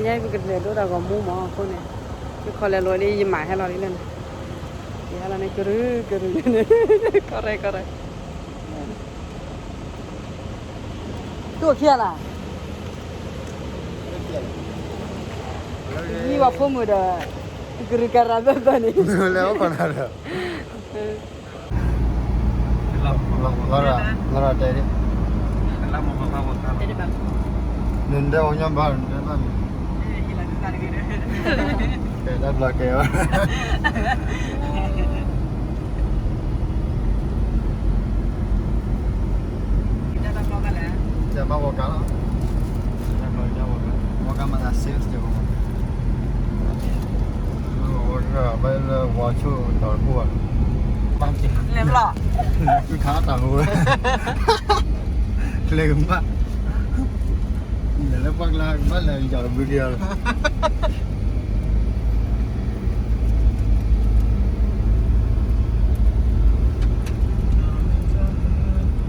ယဲပကလဲၤဒိတၢ်ဂီၤမူမးအဃိန့ၣ်, ယခီလဲၤလိၤလံ ယမၤဟဲလီၤလံလၢန့ၣ်, ယဟဲလီၤန့ၣ် ကရူၢ်ကရူၢ်န့ၣ်, ကီၢ်ရဲၣ်ကီၢ်ရဲၣ်, တူၢ်ခံဂၤလီၤ, ယံၤဘၣ်ဖိမုၣ်ဒီး, ကရူၢ်ကရၢ်ဘၣ်ဘၣ်န့ၣ်, လဲၤအိၣ်ခိးနၤဒီး လီၤတဲဒ်, နတဲအီၤညီဘၣ် နတဲဘၣ်န့ၣ်, တဲတၢ်ဘျီကဲဘၣ်, တဲဘၣ်ဝီကါလီၤ, ဝီကါမၤသး sales တဲဘၣ်, ဝီဆိၣ်တီၤတခိၣ်ဘၣ်, လဲၤဘျီ, လဲၤဃုခါတၢ်ဟူဝဲ, ကျဲကမၣ်, လဲၤလၢပှၢ်ကျါကမၣ် လဲၤယီၤတဘုက့ၤလီၤ,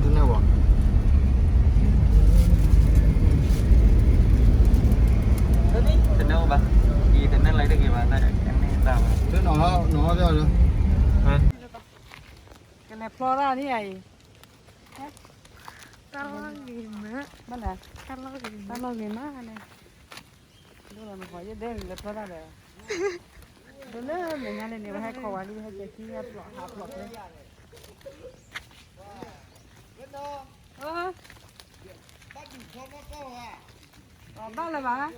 ဒ်န့ၣ်ဝဲ, တန့ၢ်ဘၣ်, အံၤတန့ၢ်လၢတဂ့ၤဘၣ်, တန့ၢ်ဘၣ်, ကလဲၤဖျီတၢ်န့ၣ်အံၤ, တၢ်လီၢ်ဂ့ၤမး, ဘၣ်လဲၣ်, တၢ်လီၢ်ဂ့ၤမး, တၢ်လီၢ်ဂ့ၤမးန့ၣ်, ဒ်လီၤနဃီၤယဲဒဲလဲၤဖျီတၢ်ဒီး, ဒ်လၢမဲာ်ညါန့ၣ်န့ၣ် ဝဲဟဲခီဝဲလံ ဟဲကဲခံဟဲဖျီဟးဖျီဖဲ ဘၣ်လၢၤဘၣ်,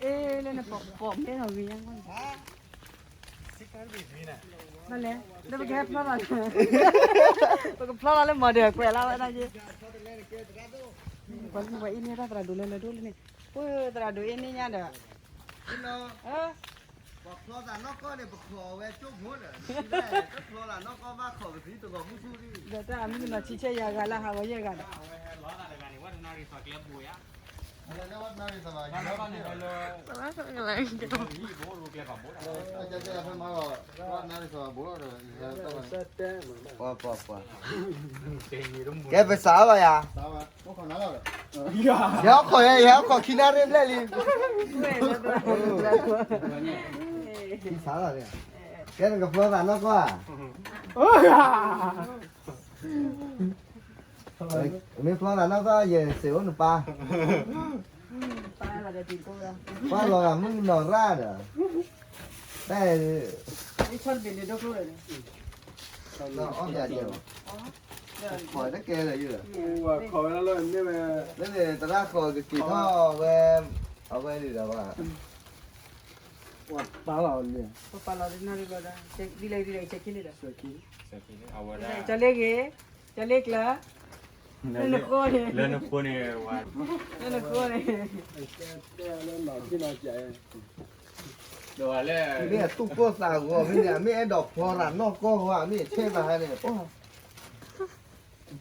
အ့ လၢနပိာ်ပိာ်မ့ၢ်လီၤဂ့ၤညါ, ဘၣ်လဲၣ်, လၢပကဟဲဖျီလီၤ, ပကဖျီလီၤလၢမီၤဒၢးကွဲးလီၤဝဲဒၣ်က့, ပှၤအ့န့ၢ်တၢ်သရၣ်ဒိၣ်လၢလၢဒိၣ်လၢန့ၣ်, ပှၤသရၣ်ဒိၣ်အ့န့ၢ်ညါဒီး, ပှၤဖျီသးနီၢ်ကီၢ်န့ၣ် ပခိးဝဲကၠိဖိဒီး, တဖျီသးနီၢ်ကီၢ်ဘၣ်ခိးကသံတဂီၤမုၢ်ဆူၣ်ဒံး, ဒီးတၢ်မုၢ်ကနီၤဆံဆဲယၤဂၤလၢဟးဂီၤယဲၢ်ဂၤဒီး, ကဲပစးဘၣ်ယၤ, ယဟဲခိးယဲ ယဟဲခိးခံနၣ်ရံၣ်ဘျဲၣ်လံ, ခံစးလီၤ, ကဲနကဖျီသးနီၢ်ကီၢ်ဧါ, မ့ၢ်ဖျီသးနီၢ်ကီၢ် ယစံးအိၣ်နပၢ်, ပၢ်လီၤဂာ်မုၢ်ကနီၤရၣ်ဒီး, တၢ်, အီၣ်ဘၣ်ကဲလီၤ, ခိးတကဲလၢၤယုၢ်ဒီး, လၢန့ၣ်သရၣ်ဃီၤကက့ၤထီၣ်ဝဲ, အဝဲန့ၣ်ဒီးဘၣ်, ပှၤပာ်လီၤ, ပှၤပာ်လီၤတနၣ်ရံၣ်ဘျီဒီး, ဒ်လဲၣ်ဒ်လဲၣ် ကဲခံလံဒီး, ကၠီလ့ဂ့ၤ, ကၠီလ့ကျၢၤ, လၢနဃိန့ၣ်, လၢနဃိန့ၣ်, လၢနဃိန့ၣ်, မ့ၢ်အတူၢ်ကိၢ်သးဂီၤဖဲန့ၣ် အမ့ၢ်အဲၣ်ဒိးဖျီသးနီၢ်ကီၢ်ဧါ, မ့ၢ်ဆဲးသးဟဲန့ၣ်,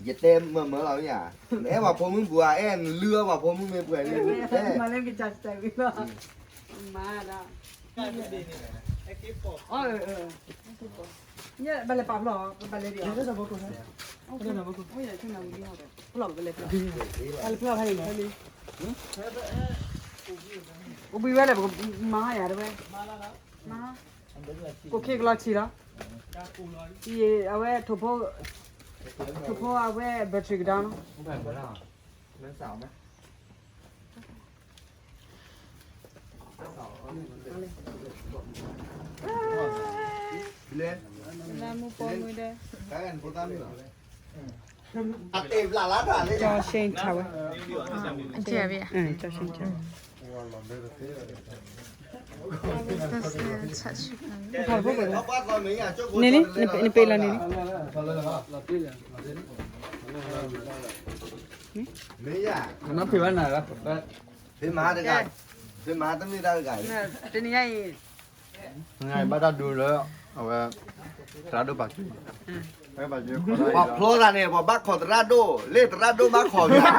ယတဲမၢမၢလီၤမ့ၢ်ဧါ, နအဲၣ်ပှၤဖိမုၣ်ပူၤဧါ, အဲၣ်နလုၢ်အီၣ်ပှၤဖိမုၣ်မ့ၢ်ပှဲၤလံ, မၤလၢကစၢ်စတၢ်ဝံၤလီၤ, မၤဒၣ်, အၢ, ဘၣ်လဲၤပာ်ဖျီ, ဘၣ်လဲၤဒံး, ဖျီဘၣ်လဲၤဖျီ, ဘၣ်လဲၤဖျီဖဲန့ၣ်, အိၣ်ဘှံးဝဲလဲၣ် ပကမၤယၤတဝဲ, ကိးခ့ကလီၤဆံးလီၤ, အဝဲ, ထိၣ်ဖိအဝဲ battery ကဒါလီၤ, လၢမူပိာ်မုၣ်ဒီး, ကၠီရှ့ထၢဝဲ, ကၠီရှ့ထၢဝဲ, န့ၣ်လံ, နပ့ၤလီၤန့ၣ်လံ, မ့ၢ်ယၤ, ဖဲမၤတဂၤ, ဖဲမၤတမ့ၢ်တၢ်တဂၤအံၤ, တနံၤညါအံၤ ဘၣ်တၢ်ဒိလၢ, အဝဲ, သရၣ်ဒိၣ်ပာ်ကဲ, ပှၤဖျီသးန့ၣ် ပှၤဘၣ်ခိးသရၣ်ဒိၣ်, လၢသရၣ်ဒိၣ်ဘၣ်ခိးက့ၤ,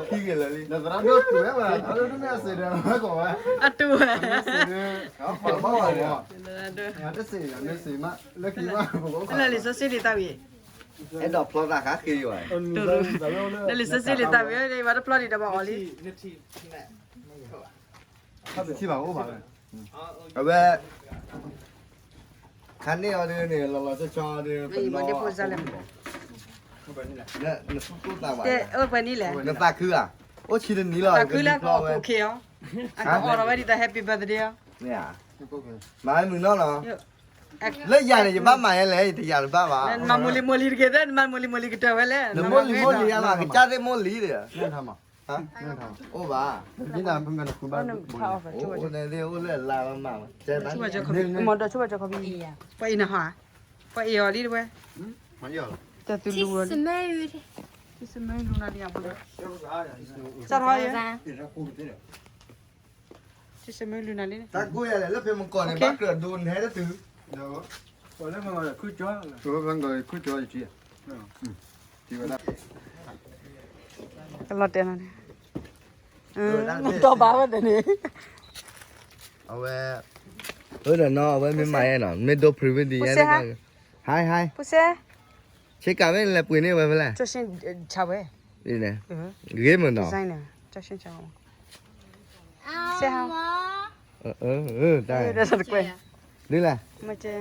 ခိးခံက့ၤလၢာ်လံ, သရၣ်ဒိၣ်တုၤဝဲ, အတုၤဝဲ, လၢလံာ်စီဆှံဒံးတၢ်ဝံၤ, အဲၣ်ဒိးဖျီသးဃးဃ့ယွၤ, လၢလံာ်စီဆှံဒံးတၢ်ဝံၤ ဘၣ်တဖျီဒံးဒီးဘၣ်အီၤလံ, နထံၣ်, ထံၣ်ဘၣ်အိၣ်ဘၣ်ဝဲ, အဝဲ ခါန့ၣ်အီၤဒ်န့ၣ် လီၤလီၤဆီဆီဒ် ပနီၢ် နသူၣ်ကိၢ်သးဝး, နသးခုဧါ, အိၣ်ဆံတနံၤလီၤ သးခုလၢကဖျီဝဲ, အကအိးထီၣ်ဝဲဒ်သိး Happy Birthday မၤဝဲမုာ်နီၢ်နီၢ်, လၢယၤန့ၣ် ယဘၣ်မၤယဲလဲၣ် ယတယၤတဘၣ်ဘၣ်, နမၤမိၢ်လံၤမိၢ်လံၤတက့ၢ်သ့ နမၤမိၢ်လံၤမိၢ်လံၤကတၢၢ်ဝဲလဲၣ်, နမိၢ်လံၤမိၢ်လံၤယၤလီၤ ကစၢ်သ့ၣ်မိၢ်လံၤဒီး အိၣ်ဘၣ်, အိၣ်န့ၣ်သ့ၣ်အိၣ်လၢအလါမး, ပှၤအံၤနဟါ, ပှၤအံၤအီၤလံတဝဲ, တၢ်သူလူၤအီၤလံ, တၢ်လူၤနၤလံ, တၢ်ကိးယၤလဲၣ် လၢဖဲမကီၢ်န့ၣ် ဘၣ်ကြၢးဒိးနဲတတုၤ, ကလီၤတဲာ်နီၤန့ၣ်, အဝဲ, အဝဲမ့ၢ်မၤယဲနီၤ မ့ၢ်ဒိ private ဒ်ယဲ, hi hi, ဆ့ကၤမ့ၢ်လဲၤပှ့ၤန့ၢ်ဝဲဖဲလဲၣ်, ဂ့ၤမးနီၤ, တၢ်, ဒ်လဲၣ်,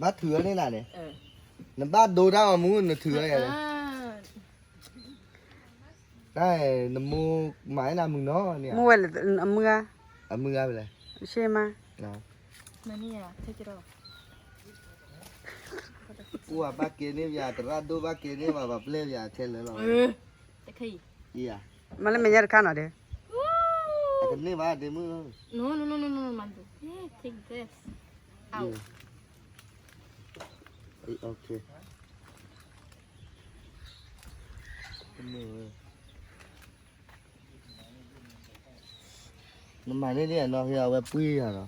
ဘၣ်ထုးအီၤန့ၣ်နၤန့ၣ်, နဘၣ်ဒိတၢ်အီၤမူ နထုးအီၤယၤလဲၣ်, တၢ်, နမိၢ်မၤနၤမုာ်နီၤန့ၣ်, မ့ၢ်ဝဲလဲၣ်, အမုၢ်ဂၤ, အမုၢ်ဂၤဖဲလဲၣ်, ဆ့မါ, ပှၤဘၣ်ကဲန့ၢ်ယၤ သရၣ်ဒိၣ်ဘၣ်ကဲန့ၢ်ဘၣ် ပှၤပျဲယၤခဲလၢာ်လီၤ, မၤလၢမဲာ်ညါတခါနီၤဒီး, အကန့ၢ်ဘၣ်ဒ့မုၣ်, နမၤန့ၢ်ဒ်အနီၢ်ဟ့အဝဲပှံၢ်ယၤလီ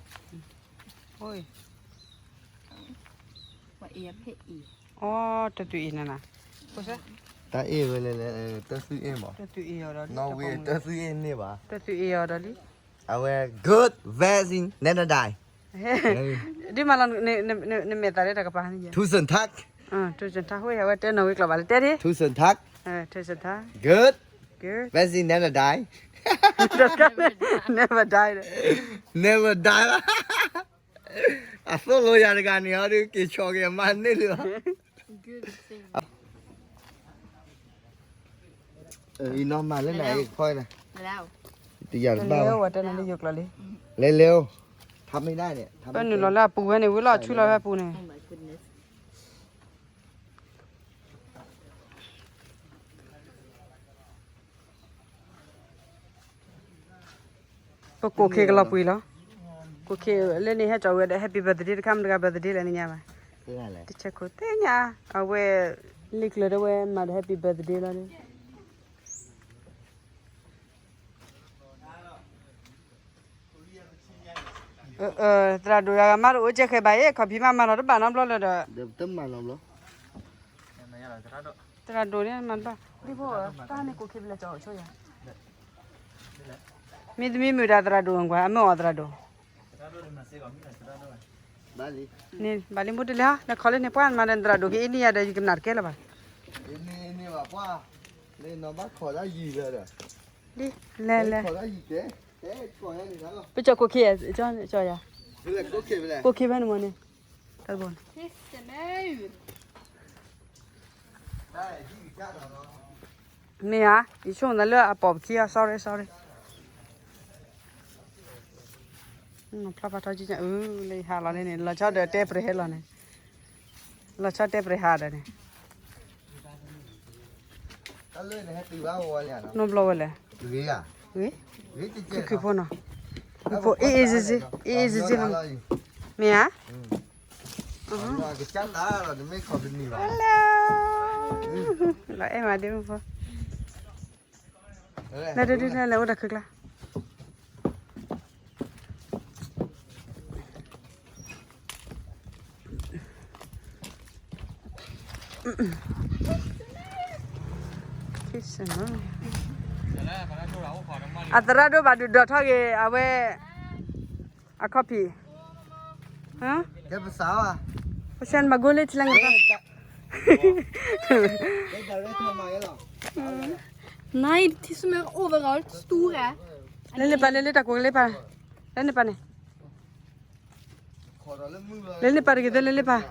ၤ, တၢ်အ့ၣ်ဝဲလဲၣ်လဲၣ်, တၢ်သူၣ်အ့ၣ်မး, နီၣ်ဝ့တၢ်သူၣ်အ့ၣ်န့ၢ်ဘၣ်, တၢ်သူၣ်အ့ၣ်အီၤဒီးလံ, အဝဲ good vaccine never die, ဒ်မးလီၤ, နမဲာ်သးလၢတၢ်ကပၤန့ၣ်, tusind tak, tusind tak, ဝဲတဲနီၣ်ဝ့ကျိာ်ဘၣ်လၢတဲဒ်, tusind tak, tusind tak, good vaccine never die, never die, never die လီၤ, အသိၣ်လိယၤတဂၤန့ၣ်အီၤဒ်က့ၤဆီက့ၤအမါန့ၣ်လၢၤဘၣ်, အံၤနီၢ်မၤလၢနၤအံၤဖီနၤ, တယၤတဘၣ်, လဲၤလဲၤ, ပနုာ်လီၤလၢအပူၤဝဲန့ၣ် ဝံၤလီၤဆူလီၤဝဲအပူၤန့ၣ် ပကိးခ့ကလီၤပှံၤလီၤ, ကိးခ့လၢန့ၣ်ဟဲကၠီဝဲဒီး Happy birthday တခါမတဂၤ birthday လဲၣ်နညါဘၣ်, တဆဲခိၣ်သ့ၣ်ညါ, အဝဲ, လံာ်ကျၢၤတဝဲမၤဒီး Happy birthday လီၤ, သရၣ်ဒိၣ်ယၤဂၤမးတအိၣ်ကဲဃဲၤဘၣ်အံၤ ခီၣ်ဖံးမးမၤလီၤတဘၣ်နီတဘျီလၢဒီး, သရၣ်ဒိၣ်န့ၣ် မၤတဘၣ်, ဒ်ဖိ, တၢ်န့ၣ်ကိးခ့ဖဲလဲၣ်ကၠီဆိယၤ, မ့တမ့ၢ်မုာ်ဒီးသရၣ်ဒိၣ်ကွၢ် အမ့ၢ်အီၤသရၣ်ဒိၣ်, န့ၣ် ဘၣ်လံမိၢ်တလဲၤဟီ လဲၤခီလၢန့ၣ်ပှၢ်မၤဒီးသရၣ်ဒိၣ်က့အ့ၣ်န့ၢ်ယၤဒီး ယကနၣ်တကဲလၢၤဘၣ်, လဲၤလဲၤ, ပကၠီကိးခ့, ကၠီယၤ, ကိးခ့ဖဲန့ၣ်မ့ၢ်န့ၣ်, တၢ်တဘိန့ၣ် မ့ၢ်ဧါ, ယဆိကမိၣ်သးလၢအပိာ်ပခံအီၤ sorry sorry, ဖျါဖးထီကံ, လၢယဟးလီၤန့ၣ် လီၤဆီဒီးတဲပရဟဲလီၤန့ၣ်, လီၤဆီတဲပရဟးဒီးန့ၣ်, နီတဘျီဝဲလဲၣ်, ခုခိၣ်ဖိနီၤ, ခုခိၣ် easy easy, easy easy လီၤ, မ့ၢ်ဧါ Hello, လီၤအဲၣ်မးဒ့မုၣ်ဖိ, လဲၤဒုးဒုး လဲၤလဲၤအိၣ်တၢ်ခုကျါ, အသရၣ်ဒိၣ်ဘၣ်ဒုးဒိးထီၣ်က့ၤ အဝဲ အခီၣ်ဖံး, ကဲပစးဘၣ်, ပစဲနမၤဂိၢ်လၢထံလၢငါ, ကဲ direct မၤယဲလီၤ Nice, het is meer overal stoer, hè? လဲၤလ့ပၢ် လဲၤလ့တၢ်ကိးကလ့ပၢ်, လဲၤန့ၣ်ပၢ်န့ၣ်, လဲၤလ့ပၢ်တဂ့ၤသ့ လဲၤလ့ပၢ်.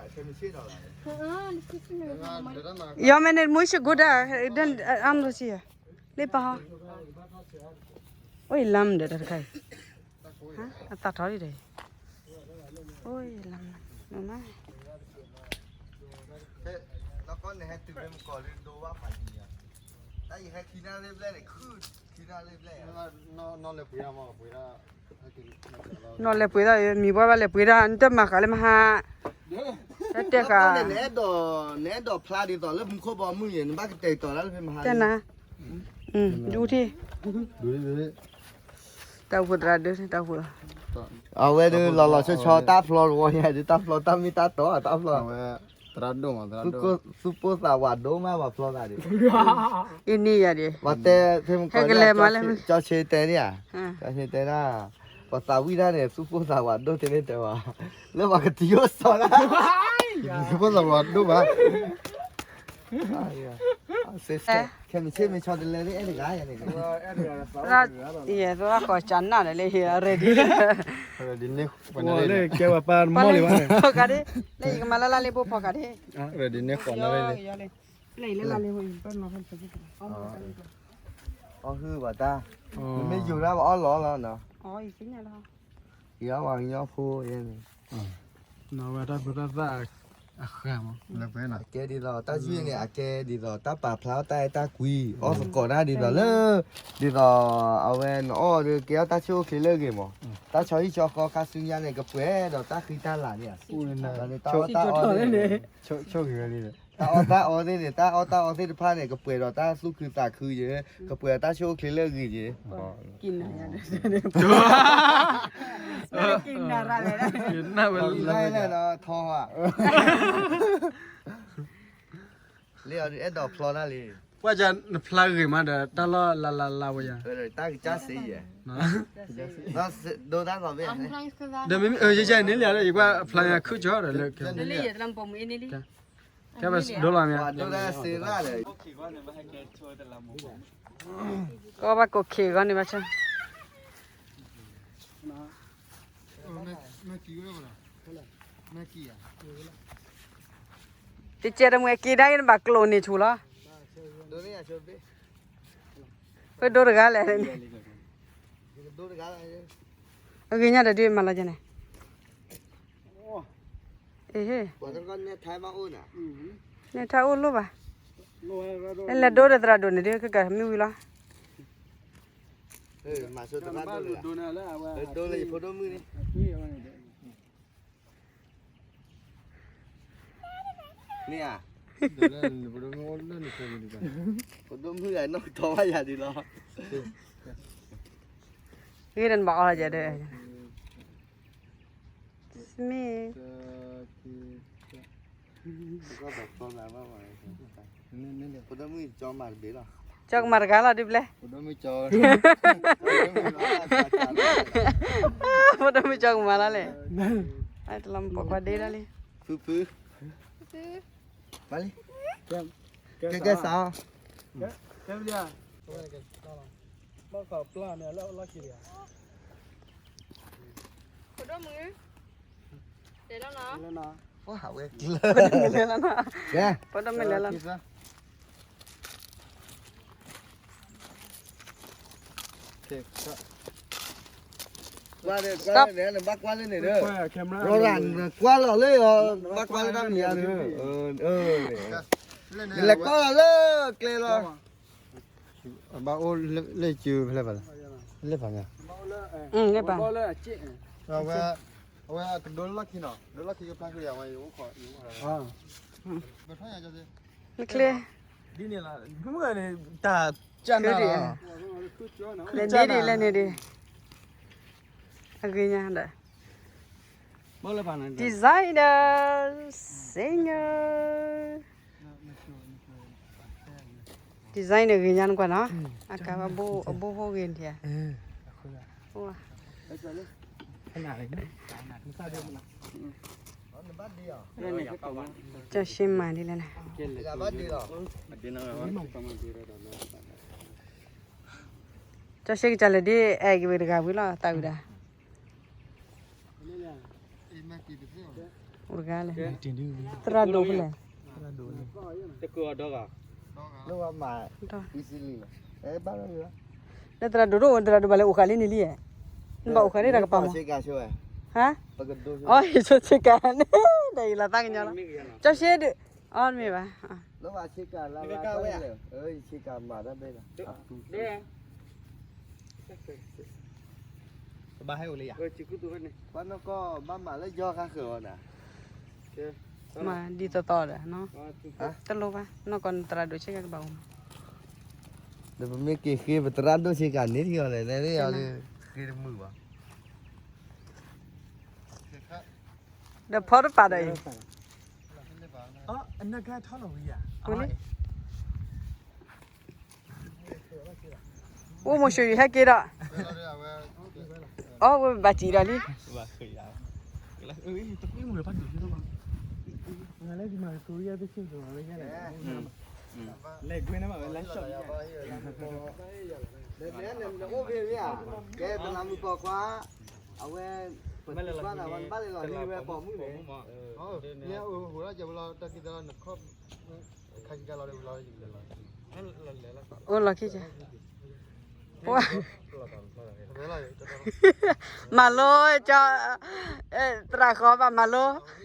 Ja, men det må ikke gå der. Den, eh, andre siden. လ့ပၢ်ဟီ, အိၣ်အံၤလမ်းဒီးတၢ်တခါအံၤ, အသၣ်ထီၣ်ဒံးဒီး, အိၣ်အံၤလမ်း, နမ့ၢ် နီၢ်လဲၤပှ့ၤဒၣ် မံၤပှၢ်ဘၣ်လဲၤပှ့ၤဒၣ်, နတမၤဃာ်လၢမဟါ, တၢ်တဲဃာ်, နအဲၣ်ဒိးဖျါဒ်သိးလၢမူခိၣ်ဘီမုၢ်န့ၣ် နဘၣ်ကတဲာ်ကတီၤတၢ်လၢဖဲမဟါ, တဲနၤ, ဒူထံၣ်, တၢ်အိၣ်ဖှိၣ်သရၣ်ဒိၣ် တၢ်အိၣ်ဖှိၣ်, အဝဲဒၣ်လီၤလီၤဆီဆီတၢ်ဖျီတဝီညါဒ် တၢ်ဖျီတၢ်မ့ၢ်တၢ်တီ တၢ်ဖျီ သရၣ်ဒိၣ်မး သရၣ်ဒိၣ်, သူၣ်ပိၢ်သးဝးဒိၣ်မး ပှၤဖျီသးဒံး, အံၤန့ၢ်ယၤဒံး, ပှၤတဲဖဲမကီၢ်, ကၠီဆ့တဲန့ၣ်ဧါ, ကၠီဆ့တဲဒၣ်, ပှၤသးဝံၣ်တၢ်န့ၣ် သူၣ်ပိၢ်သးဝးဒိၣ်တဲန့ၣ်တဲဝဲ, လၢပှၤကတုၤအိၣ်စီၤဒၣ်, သူၣ်ပိၢ်သးဝးဒိၣ်ဘၣ် ခဲမုၢ်ဆ့ၣ်မုၢ်ဆီတလဲလၢအဲၣ်တဂၤယၤန့ၣ်, ယဲသိးဃီၤကနၣ်ဒီးလၢ ready, ready န့ၣ်, ကဲဝဲပၢ်မီၢ်လံဘၣ်န့ၣ်, ဖီကါဒ့, လၢယကမၤလၢလၢလ့ဘိဖီကါဒ့, ready န့ၣ်ဃီၤလၢ, လၢယလၢလ့ဘိ, အီၣ်ဟုၣ်ဘၣ်တၢ်, နမ့ၢ်ယိၤဒၣ်ဘၣ်အီၣ်လီၤလီၤနီၤ, ယၤဝဲကညီဖိယဲန့ၣ် အကဲဒ်သိး တၢ်ယုၢ်န့ၣ် အကဲဒ်သိး တၢ်ပာ်ဖျါအီၣ်တၢ်အဲၣ်တၢ်ကွံ, အီၣ်သကိးတၢ်ဒ်သိးလၢ, ဒ်သိး အဝဲနအီၣ်ဒီး ကဲအီၣ်တၢ်ဆိၣ်အိၣ်ချ့လၢအဂ့ၤမး, တၢ်ဆီဟံၣ်ဆီဃီခါဆူညါန့ၣ် ကပှဲၤဒီးတၢ်ဃံတၢ်လၤန့ၣ်, တၢ်အီၣ်တၢ်အီသ့ၣ်န့ၣ်, တၢ်အီၣ်တၢ်အီသ့ၣ်တဖၣ်န့ၣ် ကပှဲၤဒီးတၢ်သူၣ်ခုသးခုယဲ, ကပှဲၤဒီးတၢ်ဆိၣ်အိၣ်ချ့လၢအဂ့ၤယဲ, ကနၣ်ဝဲလၢထီၣ်ဧါ လၢအဲၣ်ဒိးဖျီတၢ်လံ, ပှၤကနဖျါဂ့ၤမးဒီး တၢ်လီၢ်လါလါလါဝဲယၤ, တၢ်ကစၢ်စ့ယဲ, ဒိတၢ်သီဘ့ၣ်, ဒီးမ့မ့ၢ်ယဲယဲန့ၣ်လံ, ယကွၢ်အဖျါညါခုၣ်ကၠီဒီးလၢ, ကဲပဒိလီၤမး, ကဘၣ်ကိးခံးဂီၢ်န့ၣ်ဘၣ်ဆၣ် တကဲတမ့ၢ်က့ၤဒၣ်အံၤနဘၣ်ကျိၤန့ၢ်ဆူၣ်လီၤ, ပဒိတဂၤလဲၣ်, အဂ့ၤညါဒီးဒုးမၤလီၤကန့ၣ်, န့ၣ်ထါအိၣ်လိၣ်ဘၣ်, လဲၤဒိဒီးသရၣ်ဒိၣ်န့ၣ်ဒုးကကမ့ၢ်ဝံၤလီၤ မ့ၢ်ဧါ, ပဒိၣ်မုၣ်ဂၤနီၢ်ကတီၤဘၣ်ယၤဒ်လီၤ, ဂ့ၤဒီးနဘၣ်အီၣ်လီၤယၤဒီး, မ့ၢ် ကၠီကမၤတဂၤလီၤဒုးဘျဲၣ်, ပဒိၣ်မုၣ်ကၠီကမၤလီၤလဲၣ်, တလီၤပိာ်ကွၢ်ဒ့ဒၣ်လံ, ဖုဖု, မၤလံ, ကဲကဲစး, ကဲဘျါ, ဘၣ်ခီပျၢ်န့ၣ်လၢအလီၢ်ခံတဂၤ, ပဒိၣ်မုၣ်, တဲလီၤနီၤ, ပဒိၣ်မုၣ်လဲၤလီၤနီၤ, ပဒိၣ်မုၣ်လဲၤလီၤနီၤ. ကွၢ်န့ၣ် ကွၢ်လၢန့ၣ် နဘၣ်ကွၢ်လၢန့ၣ်ဒီး, ရၤရၤ နကွၢ်လီၤလၢ, နဘၣ်ကွၢ်လၢတၢ်မံၤဧါဒီး, နလဲၤကွၢ်လီၤလၢကျဲလီၤ. အဘၣ်အိၣ်လၢစုဖဲလဲၣ်ဘၣ်လဲၣ်, လၢပှၤမ့ၢ်, အဝဲ, အဝဲကဒိလၢလီၢ်ခံနီၤ, ဒိလီၢ်ခံကဖျါဃုာ်ယၤဝဲ, ယအိၣ်ခိး, ယအိၣ်ခိး, နချ့, ဒ်န့ၣ်လီၤ, မုၢ်ဂၤန့ၣ် တၢ်ကနၤ, လဲၤန့ၢ်ဒံး လဲၤန့ၢ်ဒံး, အဂ့ၤညါဒီး, designer, singer, designer ဂ့ၤညါနကွၢ်နီၤ, အကါဘၣ်ဘိ, အဘိဘိဂ့ၤန့ၣ်ဧါ, ကၢ်ရှ့မၤဒ်လဲၣ်န့ၣ်. ကၠီရှဲကစၢ်လဲၣ်ဒ် အဲၣ်က့ၤဝဲတဂၤဝံၤလီၤ သးဝံၤဒၣ် အိၣ်တဂၤလဲၣ် သရၣ်ဒိၣ်ဖဲလဲၣ် လၢသရၣ်ဒိၣ်ဒိၣ် လၢသရၣ်ဒိၣ်ဒိၣ် သရၣ်ဒိၣ်ဘၣ်လဲၤအိၣ်ဃာ်လံန့ၣ်လံ နဘၣ်အိၣ်ဃာ်န့ၣ်တၢ်ကပၤမး ဟါ အီ ယဆိကမိၣ်န့ၣ် ဒီးယလီၤသးကညီလီၤ ကၠီရှဲဒုး အီ တမ့ၢ်ဘၣ် ဘၣ်ဟဲအိၣ်လၢယၤ ပှၤနီၢ်ကီၢ်ဘၣ်မၤလၢယီၤခါဃၢၤအီၤနၤ မၤဒ်သိးသိးဒီးနီၤ တလိၣ်ဘၣ် နီၢ်ကီၢ်နသရၣ်ဒိၣ်ဆ့ကၤကဘၣ်အိၣ်မး ဒီးပမ့ၢ်က့ၤဃ့ပသရၣ်ဒိၣ်ဆ့ကၤန့ၣ်ထံအီၤလဲၣ် လဲၤလၢယီၤလၢ ဃ့တမုာ်ဘၣ် ဒီးဖီတပာ်ဒီးအံၤ အနကထီလီၤဝံၤယၤ အိၣ်မိၤၡူယဟဲက့ၤဒီး အီ ဝဲဘၣ်စံးဒီးလံ လဲၤကွဲနမးဝဲလၢရှော့ နအိၣ်ဖဲမ့ၢ်ဧါ ကဲတနၤမုၢ်ကီၢ်ခွါ အဝဲ ပတဘၣ်နၤဝဲ နဘၣ်လဲၤလီၤန့ၢ်ဝဲပိာ်မုၣ်န့ၣ် အိၣ်လီၤခံက မၤလိကၠ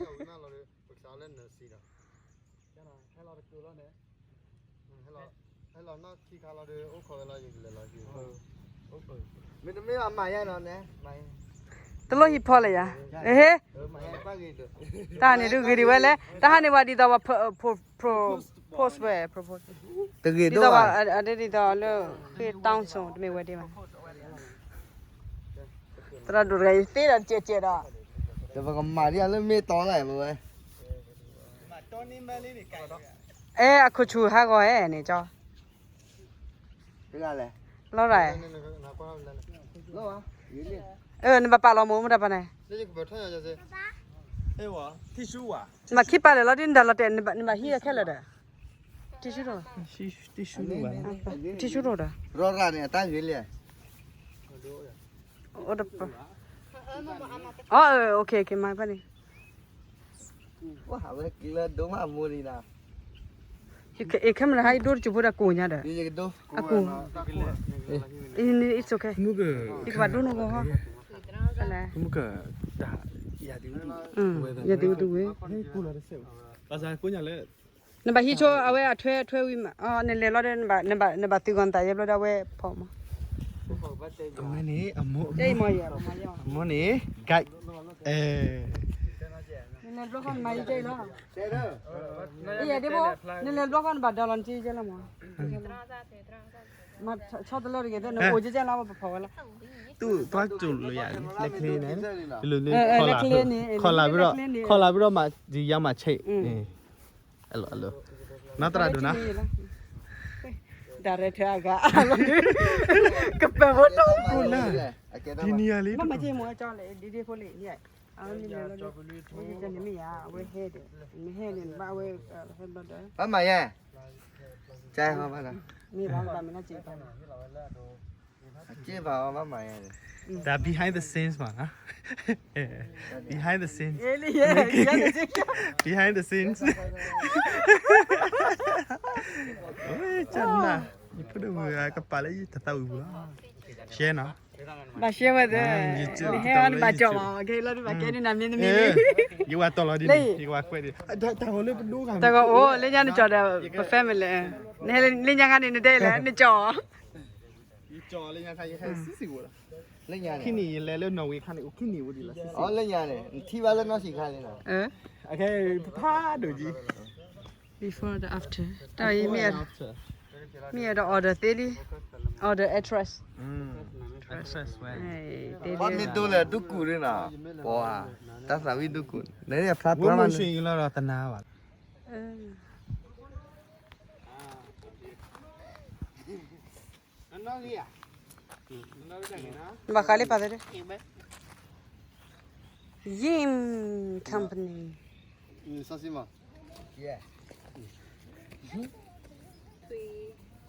ီ သရၣ်ဃီဘၣ်မၤလိ မ့တမ့ၢ်ဘၣ်မၤယါနီၤန့ၣ် တလိၣ်ဟံၣ်ဖီလၢယၤ ဟ့ တၢ်န့ၣ်ဒုးဂ့ၤဒံးဝဲလဲၣ် တၢ်ဟါန့ၣ်ဝဲဒ်သိးဝဲ post ဝဲ propose တဂ့ၤဒိၣ်ဘၣ် ဒ်သိးဝဲ အဒ်သိးလၢ ဃ့ town စိ တမ့ၢ်ဝဲဒ်ဘၣ် သရၣ်ဒိၣ်တဂၤအံၤသ့ဒီးတကဲးကဲးဒီး တပကမၤဒ်အလၢမ့ၢ်တီလၢပဝဲ အဲ အခိၣ်ဆူၣ်ဟးဂီၤအဲန့ၣ်ကၠီ လီၤရၤ အ နဘၣ်ပာ်လီၤမ့ၢ်မတၤပၤန့ၣ် နဘၣ်ခံပာ်လၢာ်လီၤဒ်နတၢ်လီၤတဲာ် နဘၣ်ဟံးခဲလၢာ်ဒီး တံၢ်ဆူၣ်တအိၣ်ဒီး ရီရၤန့ၣ် အတၢ်ဂ့ၤလံ အ camera ဖဲန့ၣ် အဝဲကလၢဒိၣ်မးအမိၢ်လံနၤ camera ဟဲဒိၣ်တစူးဖိဒီးကိးညါဒီး အကိး it's okay မုၢ်က ယကဘၣ်ဒိၣ်နီၢ်ဂီၢ်ဟီ မုၢ်က တၢ်ယၤဒုးဒုး ယၤဒုးဒုးဝဲ ဘၣ်ဆၣ်ကိးညါလၢ နဘၣ်ဟံးဆိအဝဲအထွဲထွဲဝံၤမး နလဲၤလီၤဒီး နဘၣ်သုဂီၤနသးယဲဘျီဒီးအဝဲဖီမး အဝဲန့ၣ် အမိၢ် အမိၢ်န့ၣ် guide အဲ နလဲၤဘျီဃီနမၤယဲလီၤ ယဲဒ်ဖိ နလဲၤဘျီဃီနဘၣ်ဒီးလီၤနက့ယဲလီၤမး မၤဆီတလဲတဂ့ၤ နအိၣ်ကဲကဲလီၤ ပဖီဝဲလီၤ သူၣ်သွားကြိုလို့ရတယ် လက်ချေနဲ့ ဒီလိုလေး ခေါ်လာပြီးတော့ ခေါ်လာပြီးတော့မှ ဒီရောက်မှချိတ် อืม အဲ့လိုအဲ့လို နော် သရၣ်ဒိၣ်နော် ဒါရဲထဲအဂါ ကပယ်ဝတ်တော့ဘူးလား ဒီနေရာလေး မမကျင်းမကျော်လေဒီဒီဖိုလေညက် အဝဲမီးလဲၤလီၤဒီး ဝဲကန့ၣ်မ့ၢ်ယါ အဝဲဟဲဒီး မ့ၢ်ဟဲန့ၣ် ဘၣ်ဝဲ ဟဲဘျီဒီး ဘၣ်မၤယါ ကဲဟောပါလား မ့ၢ်ဘၣ်မတၤမ့ၢ်နာ်က့ၤဘၣ် ကဲပါ ဘၣ်မၤယါ ဒါ behind the scenes ပါနော် behind the scenes အဲလီၤ behind the scenes ဝဲကနၣ် ယဖိဒိၣ်မုၣ်ကပာ်လၢယတသးဝံၣ်ပူၤလီၤ ရှဲနော် ဘၣ်ရှဲဝဲသ့ နဟဲအီၤနဘၣ်ကၠီၣ်ဘၣ် ကဲလီၤနဘၣ်ကဲန့ၣ်နမ့ၢ်တမ့ၢ် ယဝဲတီၢ်လီၤဒ်န့ၣ် ယဝဲကွဲးဒ် တၢ်ဂီၤလၢပဒိဂၤ တၢ်ဂီၤအိၣ်လၢညါနကၠီၣ်ဒီး ပ family နဟဲလၢညါခါန့ၣ် နတဲလဲၣ် နကၠီၣ် ယကၠီၣ်လၢညါခါ ယဟဲဆံးဆံးဝဲလီၤ လၢညါန့ၣ် ခံနံၣ်ယလဲၤလၢ Norway ခါန့ၣ် အိၣ်ခံနံၣ်ဝဲဒ်လီၤ ဆံးဆံး အိၣ်လၢညါန့ၣ် နထံၣ်ဘၣ်လၢနီၢ်ဆံးခါန့ၣ်လီၤ အခဲဖးဒိၣ်ကံ before ဒီး after တၢ်အံၤမ့ၢ် မ့ၢ်အဲၣ်ဒိး order သ့လံ order actress actress ဝဲ ပှၤမ့ၢ်ဒိလၢဒူကူၣ်န့ၣ်နီၤ ပှၤ တၢ်သးဝံၣ်ဒူကူၣ် နဖျါပှၤမး ဝဲမိၢ်ရွှေလီၤဒီးတနာဘၣ် ဘၣ်ဃးလံပာ်သ့ Yim Company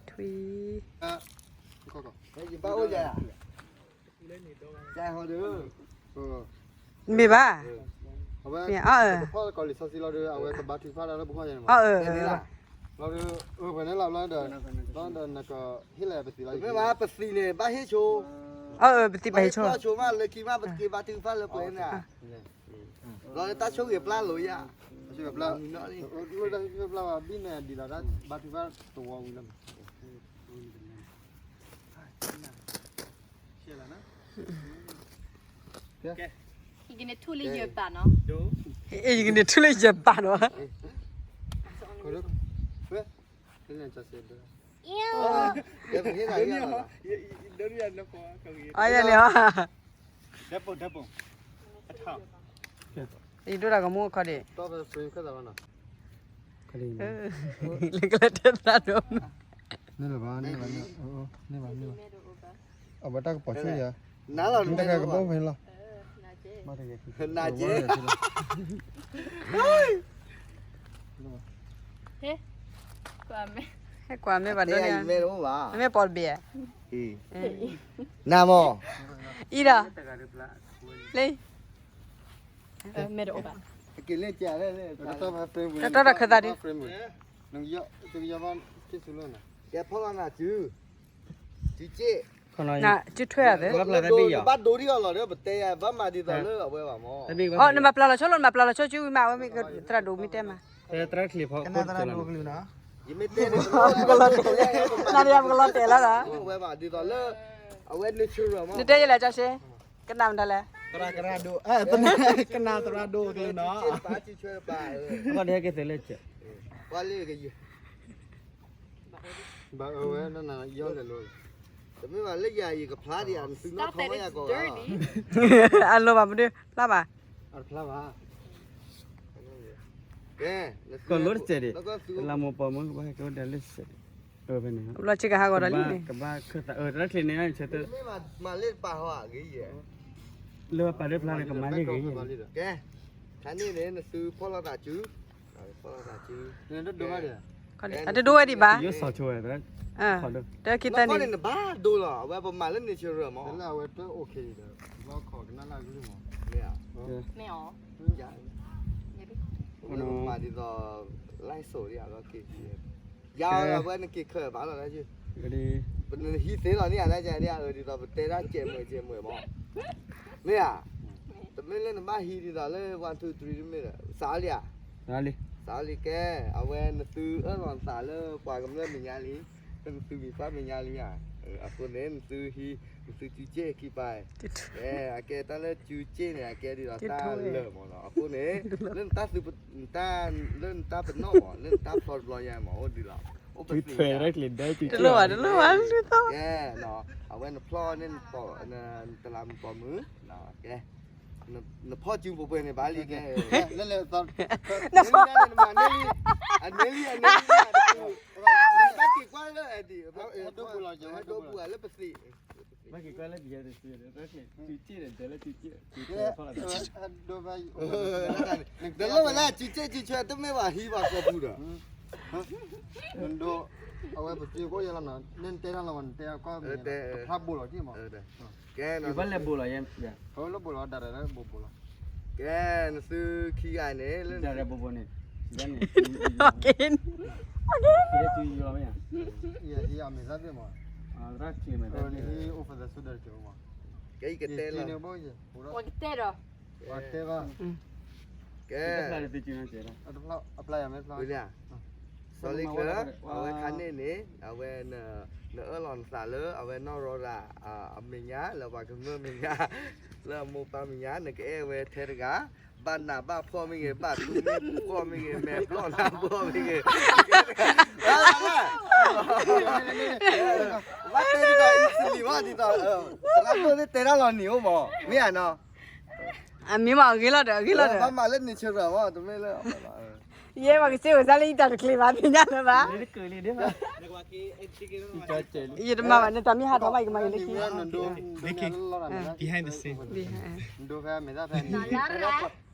ထွံၣ် ယဘၣ်အိၣ်ယၤ, ယဟီဒီး, မ့ၢ်ဘၣ်, အဝဲ, မ့ၢ်အီၣ်အၢ, ကီၢ်လံာ်စီဆှံလီၤဒီး အဝဲကဘါထုကဖၣ်တၢ်လၢပခီၣ်ယဲန့ၣ်မး, အီၣ်အၢ, လီၤဒီး, အၢ ပှဲၤန့ၣ်လီၤဘျီဒီး, ဒီးနကဟ့ၣ်လၢပသံလီၤ, မ့ၢ်ဘၣ်ပသံန့ၣ် ဘၣ်ဟ့ၣ်ဆိ, အီၣ်အၢ ပသံဘၣ်ဟ့ၣ်ဆိ, ဘၣ်ဟ့ၣ်ဆိမး လၢခံမးပသံဘၣ်ထုကဖၣ်လၢပှဲၤန့ၣ်, လီၤဒီးတၢ်ဆိၣ်ဂ့ၤပျၢ်လိာ်ယၤ, တၢ်ဆိၣ်ဂ့ၤပျၢ်, တၢ်ဆိၣ်ဂ့ၤပျၢ်ဘၣ် ဘံၣ်န့ၣ်ဒ်သိးတၢ်ဘါထုကဖၣ်တဝီဝံၤလီၤမး ယကန့ၢ်ထူၣ်လၢယပာ်နီၤ, ယကန့ၢ်ထူၣ်လၢယပာ်နီၤ, အယန့ၣ်ဟီ, ယဒိၣ်တၢ်ကမူအခီဒံး, လၢကလၢတဲသရၣ်ဒိၣ်, အဝဲတၢ်ကပီၤဆိယၤ, တၢ်ကဘီဖဲလီၤ, နာ်က့, ဟဲကွၢ်မ့ၢ်ဘၣ်ဒိန့ၣ်, မ့ၢ်ပိာ်တဘ့ၣ်, နမီၤ, အံၤဒီး, လၢ မဲတအိၣ်ဘၣ်, တၢ်တီဒီးခၢၣ်သးဒု, ကဲဖီလီၤနၤစု, စုစ့ၢ်, နစုထွဲအသး, ဘၣ်ဒိဒ်အီၤလီၤဒီး ပတဲယၤ ဘၣ်မၤဒ်သိးလၢအဝဲဘၣ်မီၤ, အီ နမၤပျၢ်လီၤဆိလီၤ နမၤပျၢ်လီၤဆိစုဝံၤမး အဝဲမ့ၢ်သရၣ်ဒိၣ်မ့ၢ်တဲမး, သရၣ်ချံဖီခိၣ်, နၤဒီးပကလီၤတဲာ်လီၤဒီး, အဝဲဘၣ်ဒ်သိးလၢ, အဝဲ natural မီၤ, နတဲယလဲၣ် ကၠီဆ့, ကနၣ်မတၤလဲၣ်, သရၣ်ကရၢဒိၣ်, ကနၣ်သရၣ်ဒိၣ်ကလုၢ်နီၤ, ဘၣ်ဒ်ကသ့လၢက, ပှၤလၢကယဲၢ်, ဘၣ်အဝဲနနယီၢ်လဲၤလိၤ, တမ့ၢ်ဘၣ်လၢယၤယကဖျါဒံးဧါ နသုနီၣ်ထီၣ်ဝဲယၤကီးဧါ, အလိၤဘၣ်ပဒုဖျါဘၣ်, အဖျါဘၣ်, ကဲ, ကီၢ်လိတစဲးဒံး, လၢမိၢ်ပှၢ်မုၢ်ကဘၣ်ဟဲက့ၤအိၣ်ဒီးလၢစဲးဒံး, အဖဲန့ၣ်, ဘျီစ့ကဟးဂီၤဒီးလံန့ၣ်, ကဘၣ်ခၢၣ်သး အတၢ်ချံန့ၣ်, မ့ၢ်မၤလၢတပာ်ဟီဂ့ၤယဲၢ်, လၢပာ်လၢဖျါန့ၣ် ကမၤန့ၢ်ဂ့ၤ, ကဲ, ခါန့ၣ်န့ၣ် နသုဖီၣ်လိာ်သးစု, ဖီၣ်လိာ်သးစု, အတဒိဝဲဒံးဘၣ်, တၢ်ခံသၢန့ၣ်, နဘၣ်ဒိလီၤ အဝဲပမၤလၢ natural မီၤ, လၢအဝဲတအိၣ်ခ့ဒီး, ဘၣ်ခီကနၣ်လၢကလုၢ်မီၤ, မ့ၢ်ဧါ, မၤဒ်သိး, လၢစိၤဒ်အလီၢ်က့ၤ, ယၤအဝဲနက့ၤခၢၣ်ဘၣ်လီၤ, နဟံးသ့လီၤန့ၣ် အဒ်သိးပတဲဒၣ်ကဲးမုာ်ကဲးမုာ်မီၤ, မ့ၢ်ဧါ, တမ့ၢ်လၢနဘၣ်ဟံးဒ်သိးလၢ one two three တမ့ၢ်ဒီး စးလံဧါ, စးလံကဲ, အဝဲနသုအၢၣ်လီၤနသးလၢပှၤကမျၢၢ်မဲာ်ညါလံ, နသုမံၤပှၢ်မဲာ်ညါလံဧါ, အဃိန့ၣ် နသုဟံး, နသုစုစ့ၢ်ခံပၤ, ကဲ, အကဲတၢ်လၢစုစ့ၢ်န့ၣ် အကဲဒ်သိးတၢ်လၢာ်မီၤနီၤ, အဃိန့ၣ်, လၢနတၢ်သု, လၢနတၢ်ပနီၣ်မီၤ လၢနတၢ်ဖျီတဘျီညါမီၤ အိၣ်ဒ်လီၤ, အိၣ်ပသ့ၣ်ညါ, တလိၣ်ဘၣ်, တလိၣ်ဘၣ်, ကဲ, အဝဲနဖျီန့ၣ်, နတလးမူးပိာ်မုၣ်, ကဲ, နဖီၣ်စုပှဲၤပှဲၤန့ၣ်ဘၣ်လံကဲ, နမၤန့ၢ်လံ, အန့ၢ်လံ, အန့ၢ်လံ, တၢ်က့ၤကွၢ်လၢအဲဒံး, ဒိပူၤလၢပသ့ၣ် တလိၣ်ဝဲလၢစုစ့ၢ်စုထွဲ တမ့ၢ်ဘၣ်ဟံးဘၣ်ကီၢ်ပူၤဒီး, အဝဲပစုကအိၣ်ယဲလီၤနီၤ, နတဲတၢ်လီၤမး နတဲကီၢ်, ဖျါဘိလီၤက့မး, ကဲ, လၢဘိလီၤဒၣ်ဒီး ဘိဘိလီၤ, ကဲ, နသုခံဂၤန့ၣ်, ဘိဘိန့ၣ်, ကဲ, အမ့ၢ်သးသ့ၣ်မး, အိၣ်ဖးသးဆူဒီးကၠိမး, ကဲ, ယကတဲလီၤ, ကတဲဒီး, ကဲ, ကဲ, စီၤလ့ကျၢၤ, အဝဲခါန့ၣ်န့ၣ် အဝဲ, နအၢၣ်လီၤနသးလၢ အဝဲနီၢ်ရီဒၣ်, အမဲာ်ညါ လၢပှၤကမျၢၢ်မဲာ်ညါ, လၢအမိၢ်ပၢ်မဲာ်ညါ နကအဲၣ်ဝဲထဲတဂၤ, ဘၣ်နးဘၣ်ဖှီၣ်မ့ၢ်ဂ့ၤ, ဘၣ်ထူမ့ၢ်ဖှီၣ်မ့ၢ်ဂ့ၤ, မဲာ်ဖျီၣ်နးဖှီၣ်မ့ၢ်ဂ့ၤ, ဘၣ်တဲဒ်သိး easily ဘၣ်ဒ်သိး, သရၣ်ဒိၣ်သ့ၣ်တဲတၢ်လီၤနံၤအိၣ်မး, မ့ၢ်ဧါနီၤ, အမ့ၢ်မးအဂ့ၤလီၤဒီး အဂ့ၤလီၤဒီး ဘၣ်မၤလၢ natural မး တမ့ၢ်လၢ ယဲပှၤကစ့ဝဲစါလၢယတၢ်တချ့ဘၣ် သ့ၣ်ညါလၢၤဘၣ်, ယတမၤဘၣ် နတၢ်မ့ၢ်ဟးထီၣ်ဘၣ် ယကမၤက့ၤလၢခံ, behind the scene, ဒ်ဟဲ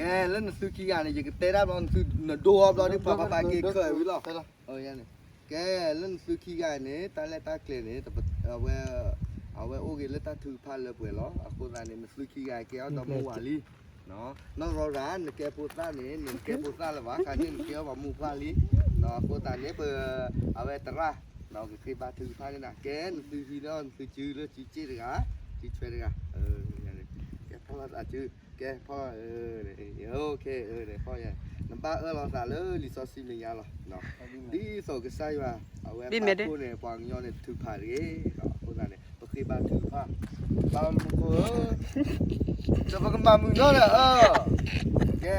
ကဲ လၢနသုခံဂၤန့ၣ် ယကတဲဒၣ်ဘျီ နဒိအီၤဘျီဒ် ပှၤပာ်က့ၤခၢၣ်ဝံၤလီၤ. ကဲ လၢနသုခံဂၤန့ၣ် တၢ်လၢတၢ်ကျဲၤန့ၣ် အဝဲအိၣ်ဂ့ၤလၢတၢ်ထုကဖၣ်လၢပှဲၤလီၤ. အဃိသတးန့ၣ် နသုခံဂၤကဲအီၤဒီးမိၢ်ဝၤလံ နီၢ်ရီရၤ နကဲဖိသၣ်န့ၣ် နကဲဖိသၣ်လၢၤဘၣ် ခါန့ၣ် နကဲအီၤဘၣ်မိၢ်ပှၢ်လံ. အဃိသတးန့ၣ် ပ အဝဲသရၣ် ကဃ့ဘါထုကဖၣ်န့ၣ် ကဲနသုဟံးလၢနသုစုလၢစုစ့ၣ်တဂၤ စုဆွဲတဂၤ ကဲဖီၣ်လီၤသးစု ကဲဖီၣ် နဘၣ်အၢၣ်လီၤသးလၢလံာ်စီဆှံမဲာ်ညါလီၤ. ဒ်သိးကစၢ်ယွၤ အဝဲပာ်ဖှိၣ်န့ၣ် ပှၤကညီန့ၣ်ထုးဖးတဂ့ၤ. အဃိသတးန့ၣ် ပဃ့ဘါထုကဖၣ် ပၢ်မူခိၣ်ဧၢ, ဒီးပကမၤမုာ်နီၢ်လၢအၢ, ကဲ,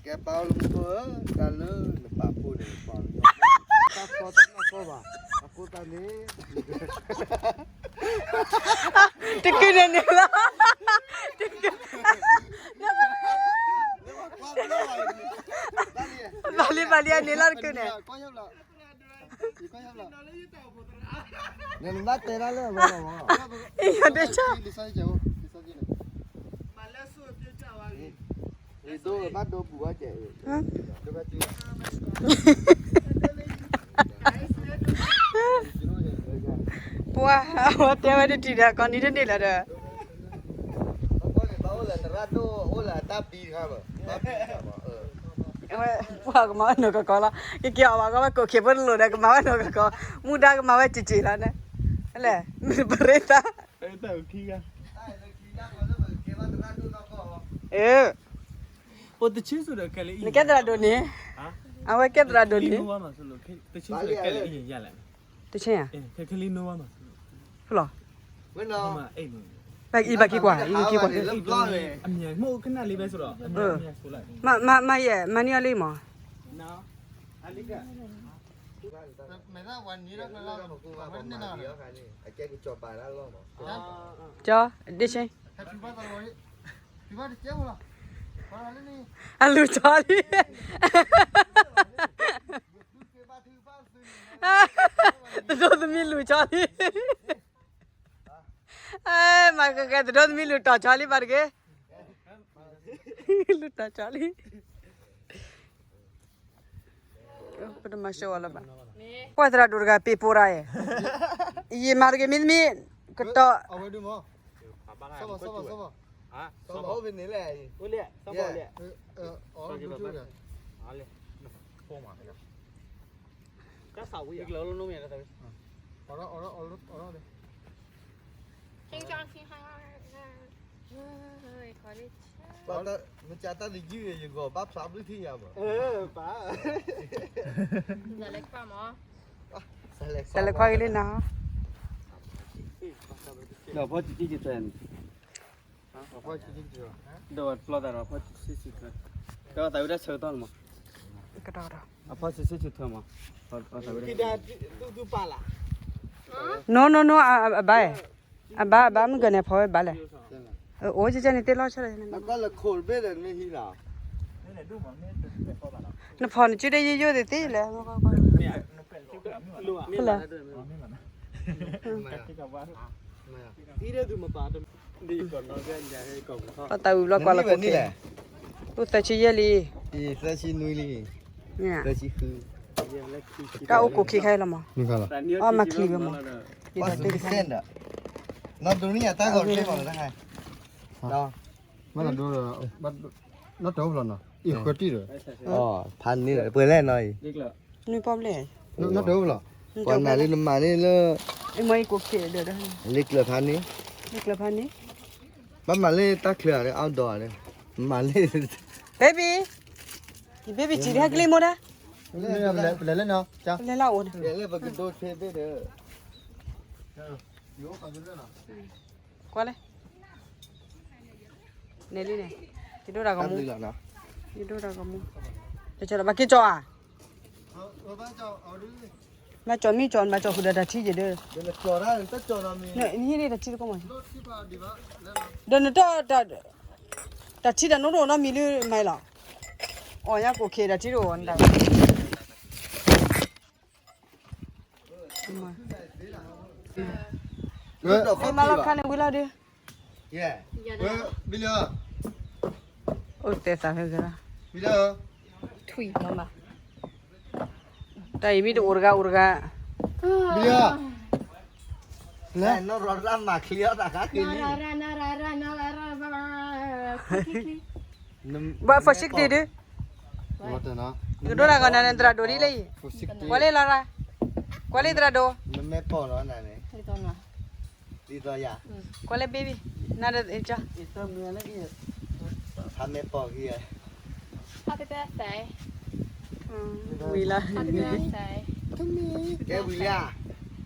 ကဲ ပာ်အီၤလၢမူခိၣ်ဧၢ, တၢ်လၢနပာ်ဖှိၣ်န့ၣ် ပာ်လီၤ, တၢ်ကီတၢ်နီၢ်ကီဘၣ်, အဃိသတးန့ၣ် တကုန့ၣ်န့ၣ်လီၤ, တကု, ဘၣ်လံဘၣ်လံအန့ၣ်လီၤတကုန့ၣ်, နဘၣ်တဲဒၣ်လၢအဝဲလီၤ, အံၤယတဲဆၢ ပှၤအဝဲတဲဝဲတထံၣ်ဒီး ကီၢ်နံၤတန့ၢ်လၢၤဒီး, ပှၤကမၤဝဲနီၢ်ကကီလီၤ, ကက့ၤအီၤဘၣ်ကီဘၣ်ကိးခ့ဖိတလိၣ်ဒီး ကမၤဝဲနီၢ်ကကီ, မူဒါကမၤဝဲစ့ၢ်ကီးလီၤန့ၣ်, လဲၣ်, မ့ၢ်ပရ့သး, နကဲသရၣ်ဒိၣ်န့ၣ်, အဝဲကဲသရၣ်ဒိၣ်န့ၣ်, တဆ့ၣ်ဧါ, ဖလီၤ, ဘၣ်အံၤဘၣ်က့ၤကွၢ်, အံၤက့ၤကွၢ်, မၤယဲ, မၤန့ၢ်အီၤလံမး, ကၠီ, ဒ့ဆ့, အလူၤကၠီလံ, တဒိသမံလူၤကၠီလံ, မၤကကဲတဒိသမံလူၤတီၤကၠီလံဘၣ်တဂ့ၤ, လူၤတီၤကၠီလံ, ပတမၤစၢၤအီၤလၢၤဘၣ်, ပှၤသရၣ်ဒိၣ်တဂၤပ့ၤပိၤရၤယဲ, ယမၤတဂ့ၤမ့တမ့ၢ်, ကတီၢ် မ့ၢ်ကတၢၢ်တယုၢ် ယဂီၢ်ဘၣ်ဖျါဘျုးထံၣ်ယၤမး, စဲးလဲၤခွါက့ၤလံနီၤ, ဒီးဖီၣ်ဆံးဆံးထွဲ, ဒီးပျီသးဒီးဖီၣ်ဆံးဆံးထွဲ, ဒီးသးဝံၣ်ဒၣ်ဆၢကတီၢ်လီၤမး, အဖီၣ်ဆံးဆံးထွဲမး, နီၢ်နီၢ်နီၢ် အဘၣ်, အဘၣ်အဘၣ်မုၢ်ကန့ၣ် ဖီၣ်ဝဲဘၣ်လဲၣ်, အိၣ်ကကဲန့ၣ်တ့ၢ်လီၤဆၢ, နဖီၣ်နစုဒၣ်ယိယိသ့ၣ်သ့ၣ်လဲၣ်, ဖဲလဲၣ် ပှၤတၢ်အုၣ်လီၤကွၢ်လီၤခိၣ်, အိၣ်သၢဆံယဲၢ်လံ, သၢဆံနွံလံ, တၢ်အိၣ်ကိးခံခါလီၤမး, အီၣ်မၤချံဝဲမး, နီၢ်တအိၣ်ဖျီနီၤ, အံၤဃၢတံၢ်ဒီး, ဖးန့ၢ်ဒီး ပှဲၤလဲၣ်နီၤအံၤ, နွံပီၣ်ဘျဲၣ်, ပှၤနာ်လၢနမၤန့ၢ်လၢ, လ့ကျၢၤဖးန့ၢ်, လ့ကျၢၤဖးန့ၢ်, ဘၣ်မၤလၢတၢ်ချၢဒီး outdoor ဒီး, မၤလၢ, baby, baby စံးဒ်ဟဲကလံၤမိၢ်ဒၣ်, ပလဲၤလၢနီၤ, ပလဲၤလၢအိၣ်န့ၣ်, ပကဒိၣ်သ့ဘ့ၣ်ဒီး, ကွၢ်လဲၣ်, န့ၣ်လံန့ၣ်, ယဒိၣ်တၢ်ကမူ, ယဒိၣ်တၢ်ကမူ, တကၠီဒီးဘၣ်က့ၤကၠီဧါ, မၤကၠီမံကၠီ, မၤကၠီဃုာ်ဒီးတၢ်ထံယဲၢ်ဒီး, နဟံးန့ၢ်တၢ်ထံတကိးမး, ဒီးနတၢ်, တၢ်ထံတၢ်နိတအိၣ်နီတမံၤလၢမၤလီၤ, အီၣ်ညါကိးခ့တၢ်ထံတအိၣ်နတၢ် မၤလီၤခါန့ၣ်ဝံၤလီၤဒီး, အိၣ်တဲသးဖဲကလီၤ, ထွံၣ်လီၤမး, တၢ်အံၤမ့ၢ်တအိၣ်တဂၤအိၣ်တဂၤ, ဘၣ်ဖီၣ်ဆံးကတ့ၢ်ဒီး, ကဒိၣ်တၢ်ဂီၤနၤန့ၣ် သရၣ်ဒိၣ်ဒ်လဲၣ်အံၤ, ကွၢ်လံလီၤရၤ, ကွၢ်လံသရၣ်ဒိၣ်, ကွၢ်လံ baby, နၤဒီး, ဖးမဲာ်ပီၢ်ဂ့ၤ, ဝံၤလီၤ, ကဲဝံၤလံဧါ,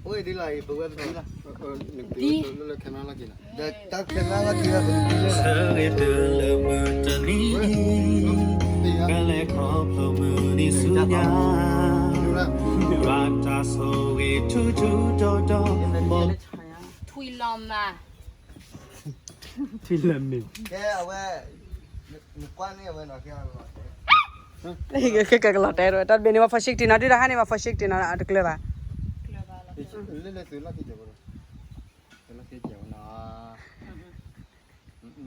အိၣ်ဒ်လီၤအံၤ ပဝဲပတံၤလီၤ, ဒီးတၢ်ခဲမါလီၤက့ၤလီၤ, ဆၢဂ့ၤတုၤလၢမုၢ်တနံၤအံၤ, ကလဲၤခီဖျိမုၢ်နံၤဆူညါ, ဘၣ်တၢ်ဆိၣ်ဂ့ၤထူထူတီတီ, ထွံၣ်လီၤမး, ထွံၣ်လီၤမး, ကဲအဝဲ, နကွၢ်န့ၢ်အဝဲနီၤ, ကဲ, ကကလီၤတဲာ်ဝဲ တၢ်တဘ့ၣ်န့ၣ် ပှၤ forsiktig နီၤ, ဒုးဒီးဟါန့ၣ် ပှၤ forsiktig နီၤ, အတကျၢၤဘၣ်, လၢလၢသုလီၢ်ခံကဲး, သုလီၢ်ခံကဲးဝဲနီ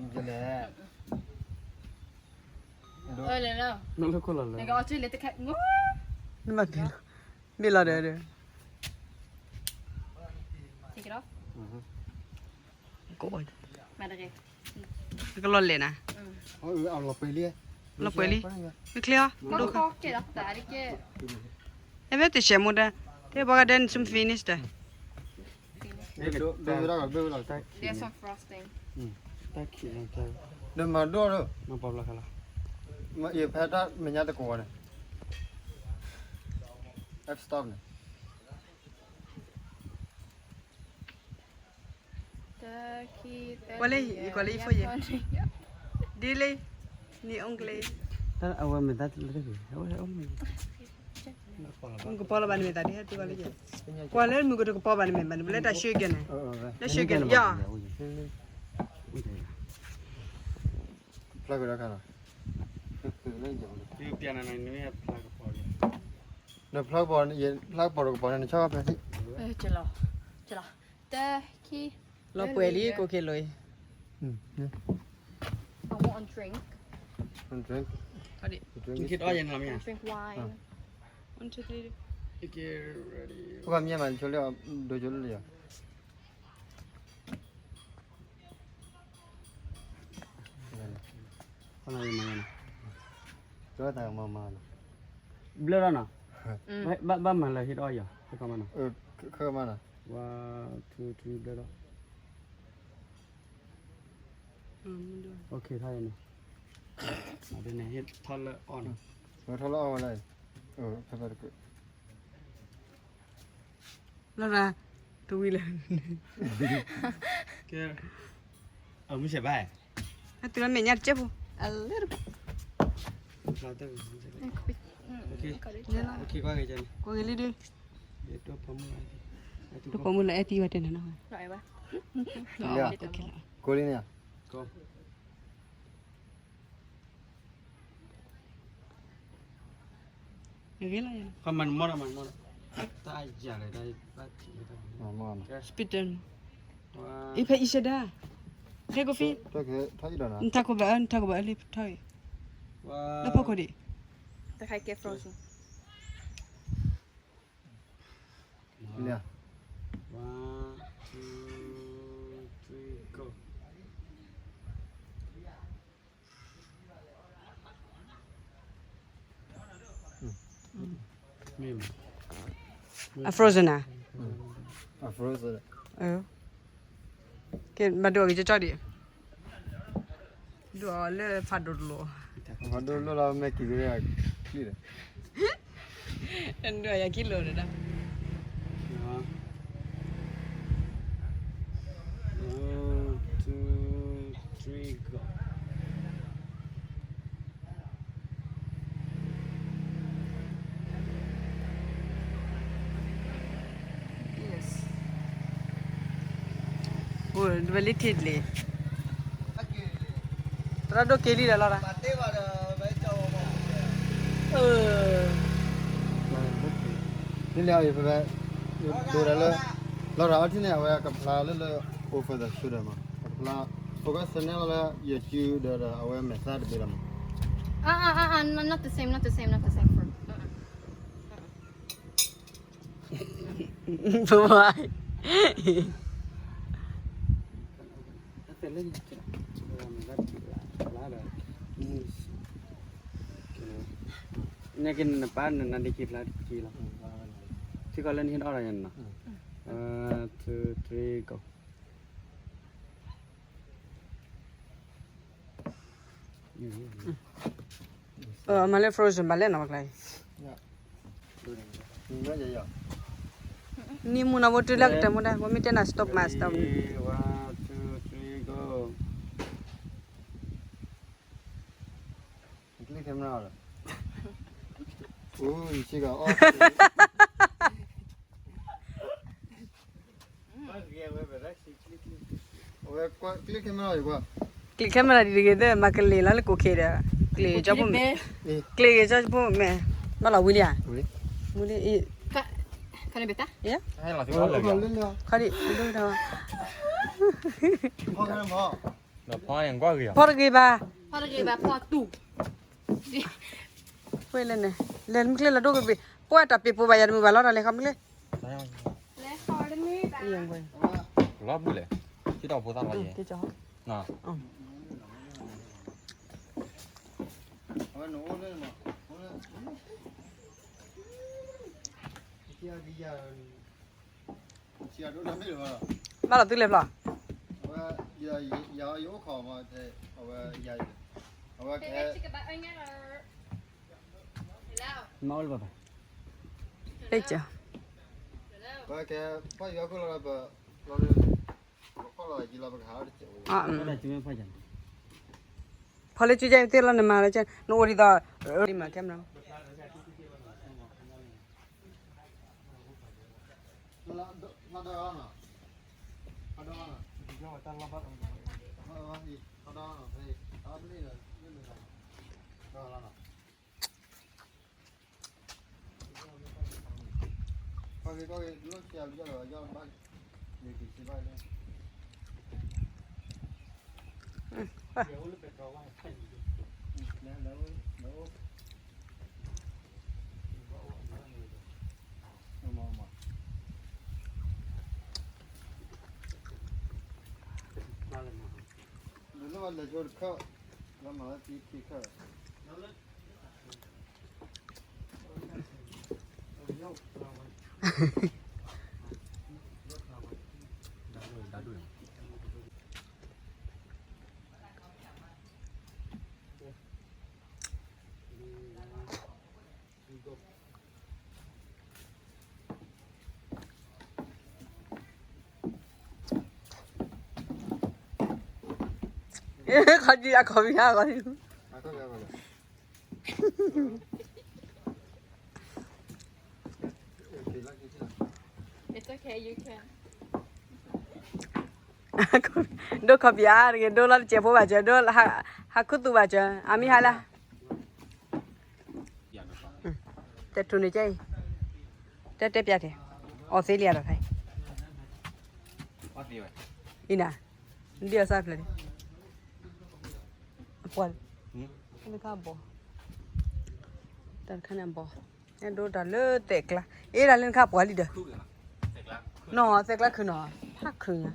ၤ, ကလဲၤ နလၢခိၣ်လီၤလၢ, နဘၣ်က့ၤလီၤ, ဘ့ၣ်လီၤဒီး, ကလီၤလဲၣ်နၤ, လီၤပှဲၤလံ, မ့ၢ်ချ့အီၤ, အဲဖဲတဆဲးမိၢ်တၢ်, တဲပှၤဂၤဒဲးနစု finish တၢ် There's some frosting. တၢ်ခံးလီၤ, နမၤဒိၣ်လီၤ, မၤပီဘျီခါလီၤ, ယဖဲတၢ်မဲာ်ညါတကိးဝဲန့ၣ်, F stop န့ၣ်, ကွၢ်လၢ, ကွၢ်လၢယဖိယဲ, ဒ်လၢ, နံၣ်အိၣ်ကျဲ, အဝဲမဲာ်သၣ်လၢတဂ့ၤ, အဝဲအိၣ်မ့ၢ် နကပီလီၤဘၣ်နမဲာ်သးဒ် ဟဲတုၤဘၣ်လၢယဲ, ကွၢ်လၢမုၢ်ကတကပီဘၣ်နမဲာ်ဘၣ်န့ၣ် ပလဲၤတၢ်ဆှၢက့ၤန့ၣ်, လၢဆှၢက့ၤန့ၣ်, ယၤ, ဖျါကဒီးခါနီၤ, နဖျါကပီၤ, ဖျါကပီၤတကပီၤန့ၣ် နဆီၣ်ဖဲ, လီၤပှဲၤလံ ကိးက့ၤလီၤအံၤ, I want a drink. Drink. Drink. Drink wine. One, two, three. Put my hand, ဒိကၠိလၢယၤ, ဘျၢထီၣ်နီၤ, ဘၣ်မၤလၢဟ့ၣ်အီၣ်ယၤ, ခဲကမနီၤ, one, two, three ဘျၢထီၣ်. OK ထီၣ်ယၤန့ၣ်, ဟ့ၣ်ထီၣ်လၢအီၣ်န့ၣ်, ထီၣ်လၢအီၣ်ဝဲလၢ, လီၤရၤ, တဝံၤလၢ, ကဲ, အမုၢ်ဆဲးဘၣ်, အတုၤလီၤမဲာ်ညါတကဲးဖိ, a little bit. OK, ကွၢ်ဂ့ၤလံဒုး, ဒိၣ်ပိာ်မုၣ်လၢအဲၣ်သံဝဲတဲနၤနီၤ, ကိးလံန့ၣ်, ဂ့ၤလီၤ, တၢ်ယၤလဲၣ်, တၢ်, အံၤဖဲအံၤရှဲဒၣ်, ဖဲကိးဖံ, နထးခိၣ်ဘၣ်အၢ, နထးခိၣ်ဘၣ်အၢလံထီၣ်အံၤ, လၢဖီခိၣ်ဒံး, တခါကဲ frozen. One, two, three, go. အ frozen ဧါ, ကဲ ဘၣ်ဒိအီၤက့ၤကၠီကၠီဒံး, ဒိအီၤလၢဖးဒိၣ်တလိၣ်, ဖးဒိၣ်တလိၣ်လီၤ မ့ၢ်က့ၤက့ၤ, ဒိအီၤယၤကံလိာ်ဒီး, One, two, three, go. အိၣ်ဝဲလံထံၣ်လံ, သရၣ်ဒိၣ်က့ၤလံဒီးလီၤ, ဒ်လဲၣ်အံၤဖဲ, ဒိးဒၣ်လၢ, လီၤရၤအီထံန့ၣ် အဝဲကဖျါလၢလၢ, over the shoulder မး, ကဖျါ, အဝဲစနဲလီၤလၢ ယစုဒီး အဝဲမဲာ်သၣ်တဘ့ၣ်လီၤမး, not the same, not the same, not the same. Bye. နကနပၢ်နနဒ့က့ၤဖျါတက့ၤလီၤ, ထံကီၢ်လၢနဟ့ၣ်အီၣ်လီၤယၤနီၤ, two, three, go. အမၤလၢ frozen ဘၣ်လဲၣ်နီၤ ပကျါအံၤ, နံၤမူနီၤ ဘိတုၤလၢကတၢၢ်မူဒါ ဘိမ့ၢ်တဲနၤ stop မး stop န့ၣ်, one, two, three, go. ကျ့ခဲမရၣ်လီၤ, ဆံဂၤအီၣ် အဝဲကွၢ်ကျ့ခဲမရၤ ကျ့ခဲမရၤဒ်တဂ့ၤသ့ၣ် မၤကလ့ၤလီၤလၢကိးခ့ဒီး ကျ့ကၠီဖိမဲာ်, ကျ့ကၠီဖိမဲာ်, ဘၣ်လီၤဝံၤလံဧါ, ဝံၤလံ, ခါန့ၣ်ပတၢ်, ခါဒံး, ဖီတဂ့ၤဘၣ်, ဖီတဂ့ၤဘၣ်, ဖီတဂ့ၤဘၣ်, ဖီတူၢ်, ဝဲလဲၣ်န့ၣ်, လဲၤမုၢ်ကျ့လီၤဒိၣ်ကဘ့ၣ်, ပှၤတၢ်ပ့ၤပိာ်ဘၣ်ယၤတမုာ်ဘၣ်လီၤ တၢ်လဲၤခီမုၢ်ကျ့ လီၤဘူးလဲၣ်, ကၠီဖိသၣ်လီၤယဲ, ဘၣ်လီၤသုလဲၤဖျီၣ်, ပ့ၢ်ကၠီ, ဖီလၢစုကဲသ့ၣ်လီၤနမၤလၢကဲ နအိၣ်ဒ်သိး လံမၤကဲမနီၤ ခီကံအခီပညီဂီၤ It's okay, you can. ဒိၣ်ခီပညီတဂ့ၤ ဒိၣ်လီၤတစဲးဖိဘၣ်စၢၤ ဒိၣ်ဟးခူသူၣ်ဘၣ်စၢၤ အမံၤဟါလၢ တဲထူန့ၣ်ကဲအံၤ တဲတဲပျးထဲ အီသ့လံယၤဒီးဖဲ အံၤနၤ ဒ်အစၢ်ဖျၢၣ်န့ၣ် အပှၤ နခါဘီ တၢ်တခါန့ၣ်အဘီ အဲၣ်ဒိးတၢ်လၢသဲးကျါ အ့ၣ်ဒၣ်လၢနခါပှၤလံဒီး နီၢ်သဲးကျါခုၣ်နီၢ် ဖးခုၣ်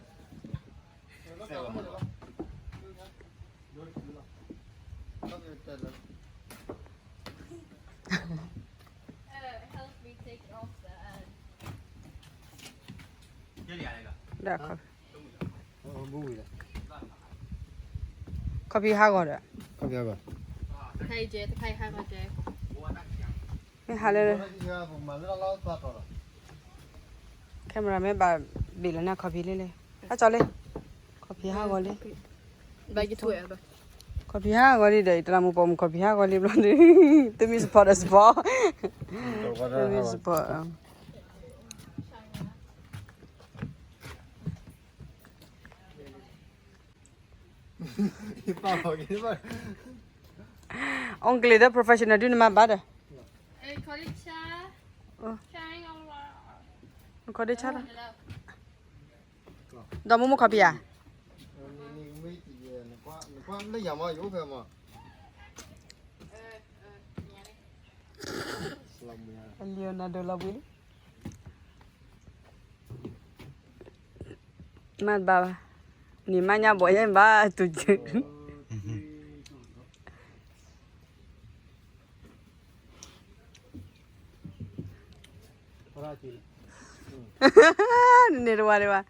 ညါ ဒၣ်ခီ ခီဖံဟးဂီၤဒီး မ့ၢ်ဟးလၢ camera မ့ၢ်ဘၣ်ဘ့ၣ်လီၤန့ၣ် ခီဖံလံလံ ဟးကၠီလံ ခီဖံဟးဂီၤလံ ခီဖံဟးဂီၤလံဒီး တလးမူပိာ်မုၣ်ခီဖံဟးဂီၤလံဘျီဒီး တမ့ၢ် support ဒီး support တမ့ၢ် support အီၣ်ကလံးဒီး professional ဒုးနမၤဘၣ်ဒီး ခီဒ့ဆါလီၤ ဒီးမူမူခီပံၤဧါ Leonardo လီၤဘှံးလံ မ့ၢ်ဘၣ်ဘၣ် နံၤမါညါဘီၣ်ယဲဘၣ်တူၢ်ကၠၢ နန့ၢ်တဝါဒံးဘၣ်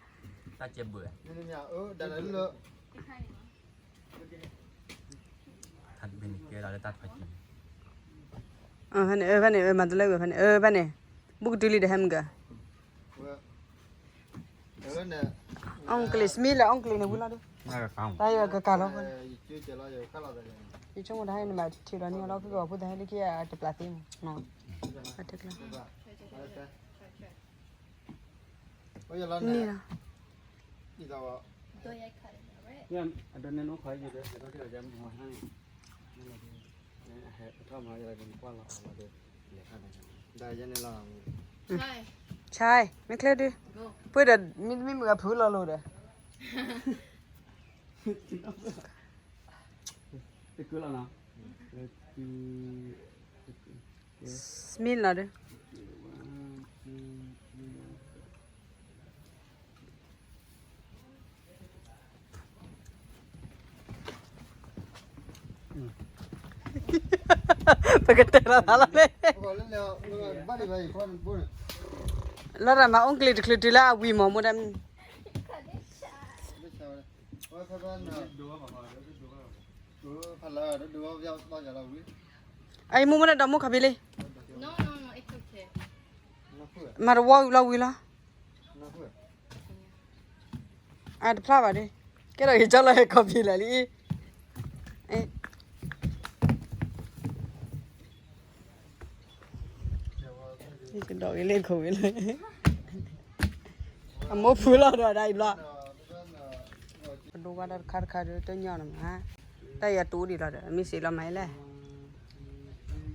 ဖဲန့ၣ် ဖဲန့ၣ် မၤတလၢဝဲ ဖဲန့ၣ် ဖဲန့ၣ် ဘူးကတုၤလံဒီးဟဲမုၢ်က အီၣ်ကလံး smell လၢအီၣ်ကလံးန့ၣ်ဝံၤလီၤဒုး တၢ်ယကကၤလီၤ ယဆိကမိၣ်တၢ်ဟဲနမၤထံၣ်လီၤန့ၣ်လီၤ ဖုကီၢ်ဖိတၢ်ဟဲလၢခံအတပျၢ်သ့မး တကျါ န့ၣ်လီၤ. ဆဲး မ့ၢ်ချ့ဒုး ပှၤဒီး မ့ၢ်မ့ၢ်မုၢ်အဖုလီၤလိာ်ဒီး မ့ၢ်လီၤဒီး ပကတဲလီၤသးလီၤလဲၣ်. လီၤရၤမၤအီၣ်ကျ့ၤတချုးတုၤလၢအဝံၤမး မိၢ်ဒၣ် အံၤ မိၢ်မ့ၢ်ဒၣ်ဒီးမိၢ်ခီၣ်ဖံးလံ. မၤတဝီဝံၤလီၤဝံၤလီၤ. အတဖျါဘၣ်ဒီး ကဲထီၣ်က့ၤကၠီလီၤဟဲခီၣ်ဖံးလၢာ်လံ. ကဒီးဂ့ၤလၢခိၣ်ဂ့ၤလၢ အမိၢ်ဖုလီၤဒီးဒၣ်အံၤဘျီ ပဒိဘၣ်တၢ်တခါတခါဒီးတညီနမး, တၢ်ယၤတူၢ်ဒံးလီၤဒီး မ့ၢ်စ့လီၤမးလဲၣ်,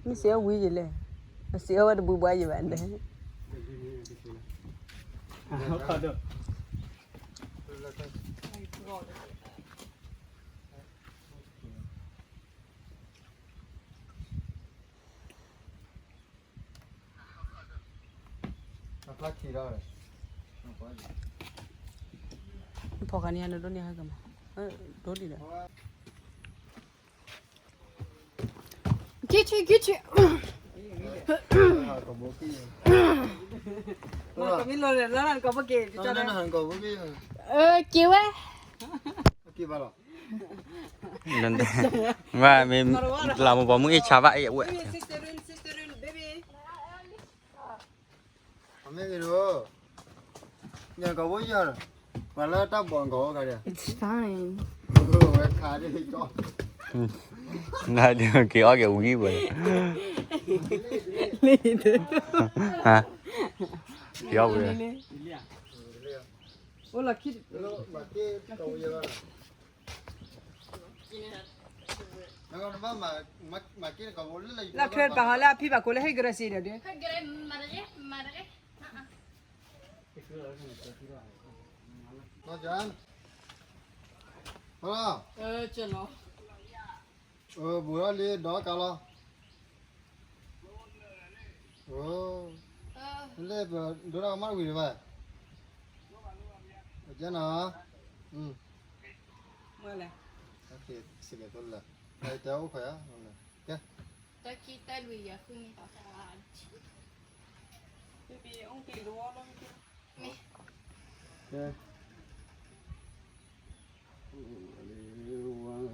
မ့ၢ်စ့အဝံၤယံၤလဲၣ်, အစ့အဝဲတဘှံးဘှါယံၤဘၣ်န့ၣ် ဖီၣ်ခါန့ၣ် နဒိးန့ၢ်ဟဲကမၤ, ဒိးဒံးဒီး က့ၤထံ က့ၤထံ မ့ၢ်လီၤလၢလၢကဘက့ၤ က့ၤဝဲ မ့ၢ် လၢမ့ၢ်ပိာ်မုၣ်အ့ၣ်ဆါဘၣ်အ့ၣ်အဝဲ မ့ၢ်ဂ့ၤဒိၣ်, ညၣ်ကီၢ်ဖိယီၤဒီး ပှၤလၢတၢ်ဘီၣ်ကီၢ်အိၣ်ခါဒီး It's fine. ဝဲခါဒ်ကီၢ် နဒုးက့ၤအီၣ်က့ၤဝံၤဝဲ က့ၤအီၣ်ဝံၤ အိၣ်လီၤခံ လၢထွဲပာ်ဟီလၢအဖံဘၣ်ကိးလၢဟ့ၣ်ကရၢစ့ဒီးဒုး ဘူးထီၣ်လံဒီးကါလီၤ လၢပဒိတၢ်ကမၣ်တဝံၤဒံးဘၣ် ကဲနီၤ မ့ၢ်လဲၣ် စကဲသိလၢ တၢ်အိၣ်ခွဲးဧါ ကဲ တၢ်ခံတၢ်လွံၢ်ယၤဃုန့ၣ် ကဲ One,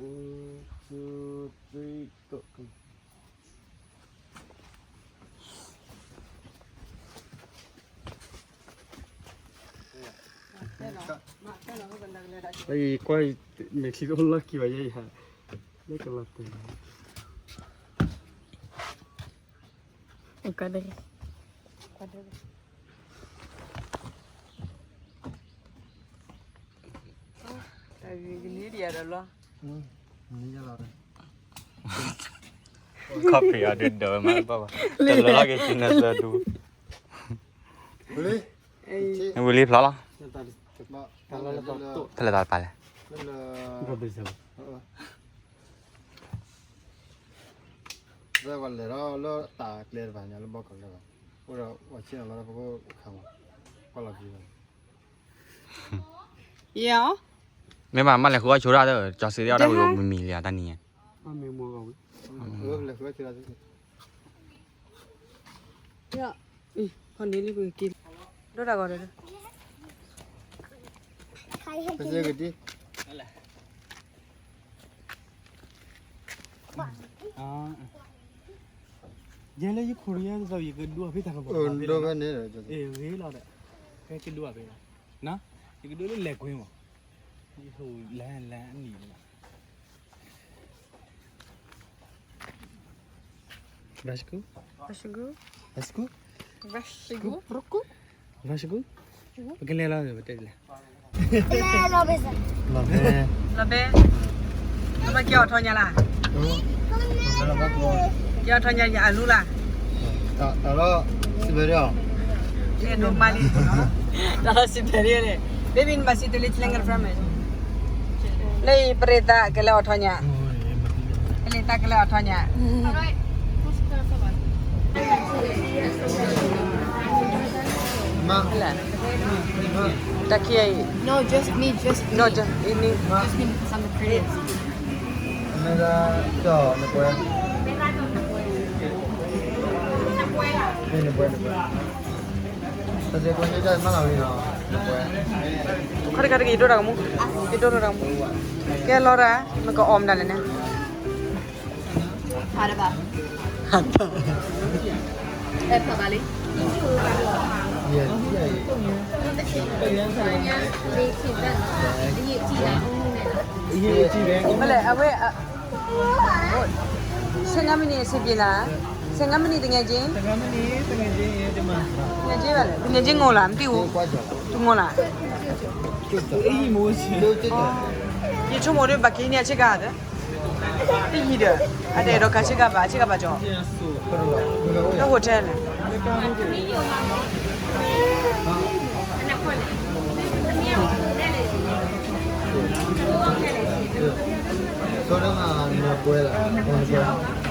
two, three, go. ကွၢ် မဲာ်ချံတအိၣ်လီၢ်ခံဘၣ်ယဲယဟး လၢကလီၤတဲာ် ကါဒဲ တၢ်ဂ့ၤကန့ၢ်ဒံးယၤဒီးလီၤ ခီၣ်ဖံးအီၤဒုးဒၢးဝဲမးဘၣ်ဘၣ် တလၢလီၤက့ၤက့ၤနသၢဒူ ဝံၤလံဖျီလီၤ ဖဲလဲၣ်တၢ်တပာ်လဲၣ် ဝဲပှၤလဲၤထီၣ်လၢတၢ်ကျဲတဖၣ်ညါလၢဘီကီၢ်လၢဘၣ် အိၣ်ဒီးပှၤဆ့ၣ်နီၤလီၤပခိၣ်ခါမး ကွၢ်လီၤကံၤဘၣ် ယဲၢ် မ့ၢ်ဘၣ်မ့ၢ်လဲၤဃုအီၣ်ဆိဒၣ်ဒီး ကၠီစ့အီၣ်ဒၣ်ဝံၤမံၤမံၤလံတၢ်နံၤညါ ဒိၣ်တၢ်ဂီၤဒီး ယဲလၢယခိၣ်ယဲသိး ယကဒိဖဲတၢ်ကဘီၣ်ဖဲလီၤ ဂ့ၤလီၤဒီး ဖဲကဒိဖဲလီၤ ယကဒိလၢလဲၤကွ့မး ယဟိၣ်လၢလၢအနံၣ်လီၤ ဘၣ်ဆကူ ဘၣ်ဆကူ Varsågod. Varsågod. Varsågod. ပကလဲၤလီၤ ပတဲလဲၤ လီၤဘဲ လီၤဘဲ ကဲအီၤထီၣ်ညါလၢ ကဲအီၤထီၣ်ညါ ယအလူလၢ တၢ်လီၢ်စံးဘဲဒ်အီၤ ကဲဒိၣ်မးလံ တၢ်လီၢ်စံးဘဲဒ်အီၤန့ၣ် baby နဘၣ်စံးတလံ လၢပရ့သးကလဲၤအီၤထီၣ်ညါ ပရ့သးကလဲၤအီၤထီၣ်ညါ တၢ်ခံအံၤ No, just me, just me. No, just me. Just me because I'm the prettiest. မ့ၢ်ဒၣ်ကၠီနပွဲ နပွဲ နပွဲ ခီတခါတက့ၢ် ယဒိၣ်တၢ်ကမူ ယဒိၣ်ထီၣ်တၢ်ကမူ ကဲလီၤတၢ် နကအီၣ်မတၤလဲၣ်န့ၣ် ဟးတဘၣ် ဟးတဘၣ် အဲၣ်ဖးဘၣ်လံ မ့ၢ်လဲၣ် အဝဲ ဆယ့်ငါးမိနစ်အဆင်ပြေလား ဆယ့်ငါးမိနစ် သူငယ်ချင်း သူငယ်ချင်းဘယ်လဲ သူငယ်ချင်းငိုလား မသိဘူး သူငိုလား ယဆိကမိၣ်ဒီး ဘၣ်က့ၤန့ၣ် အဆ့ကၤဒီး တယံာ်ဒီး အတအဲၣ်ဒိးကၤဆ့ကၤဘၣ် အဆ့ကၤဘၣ်ကၠီ လၢဟိုထဲလဲၣ် ဆိဒၣ်မးနပွဲလၢ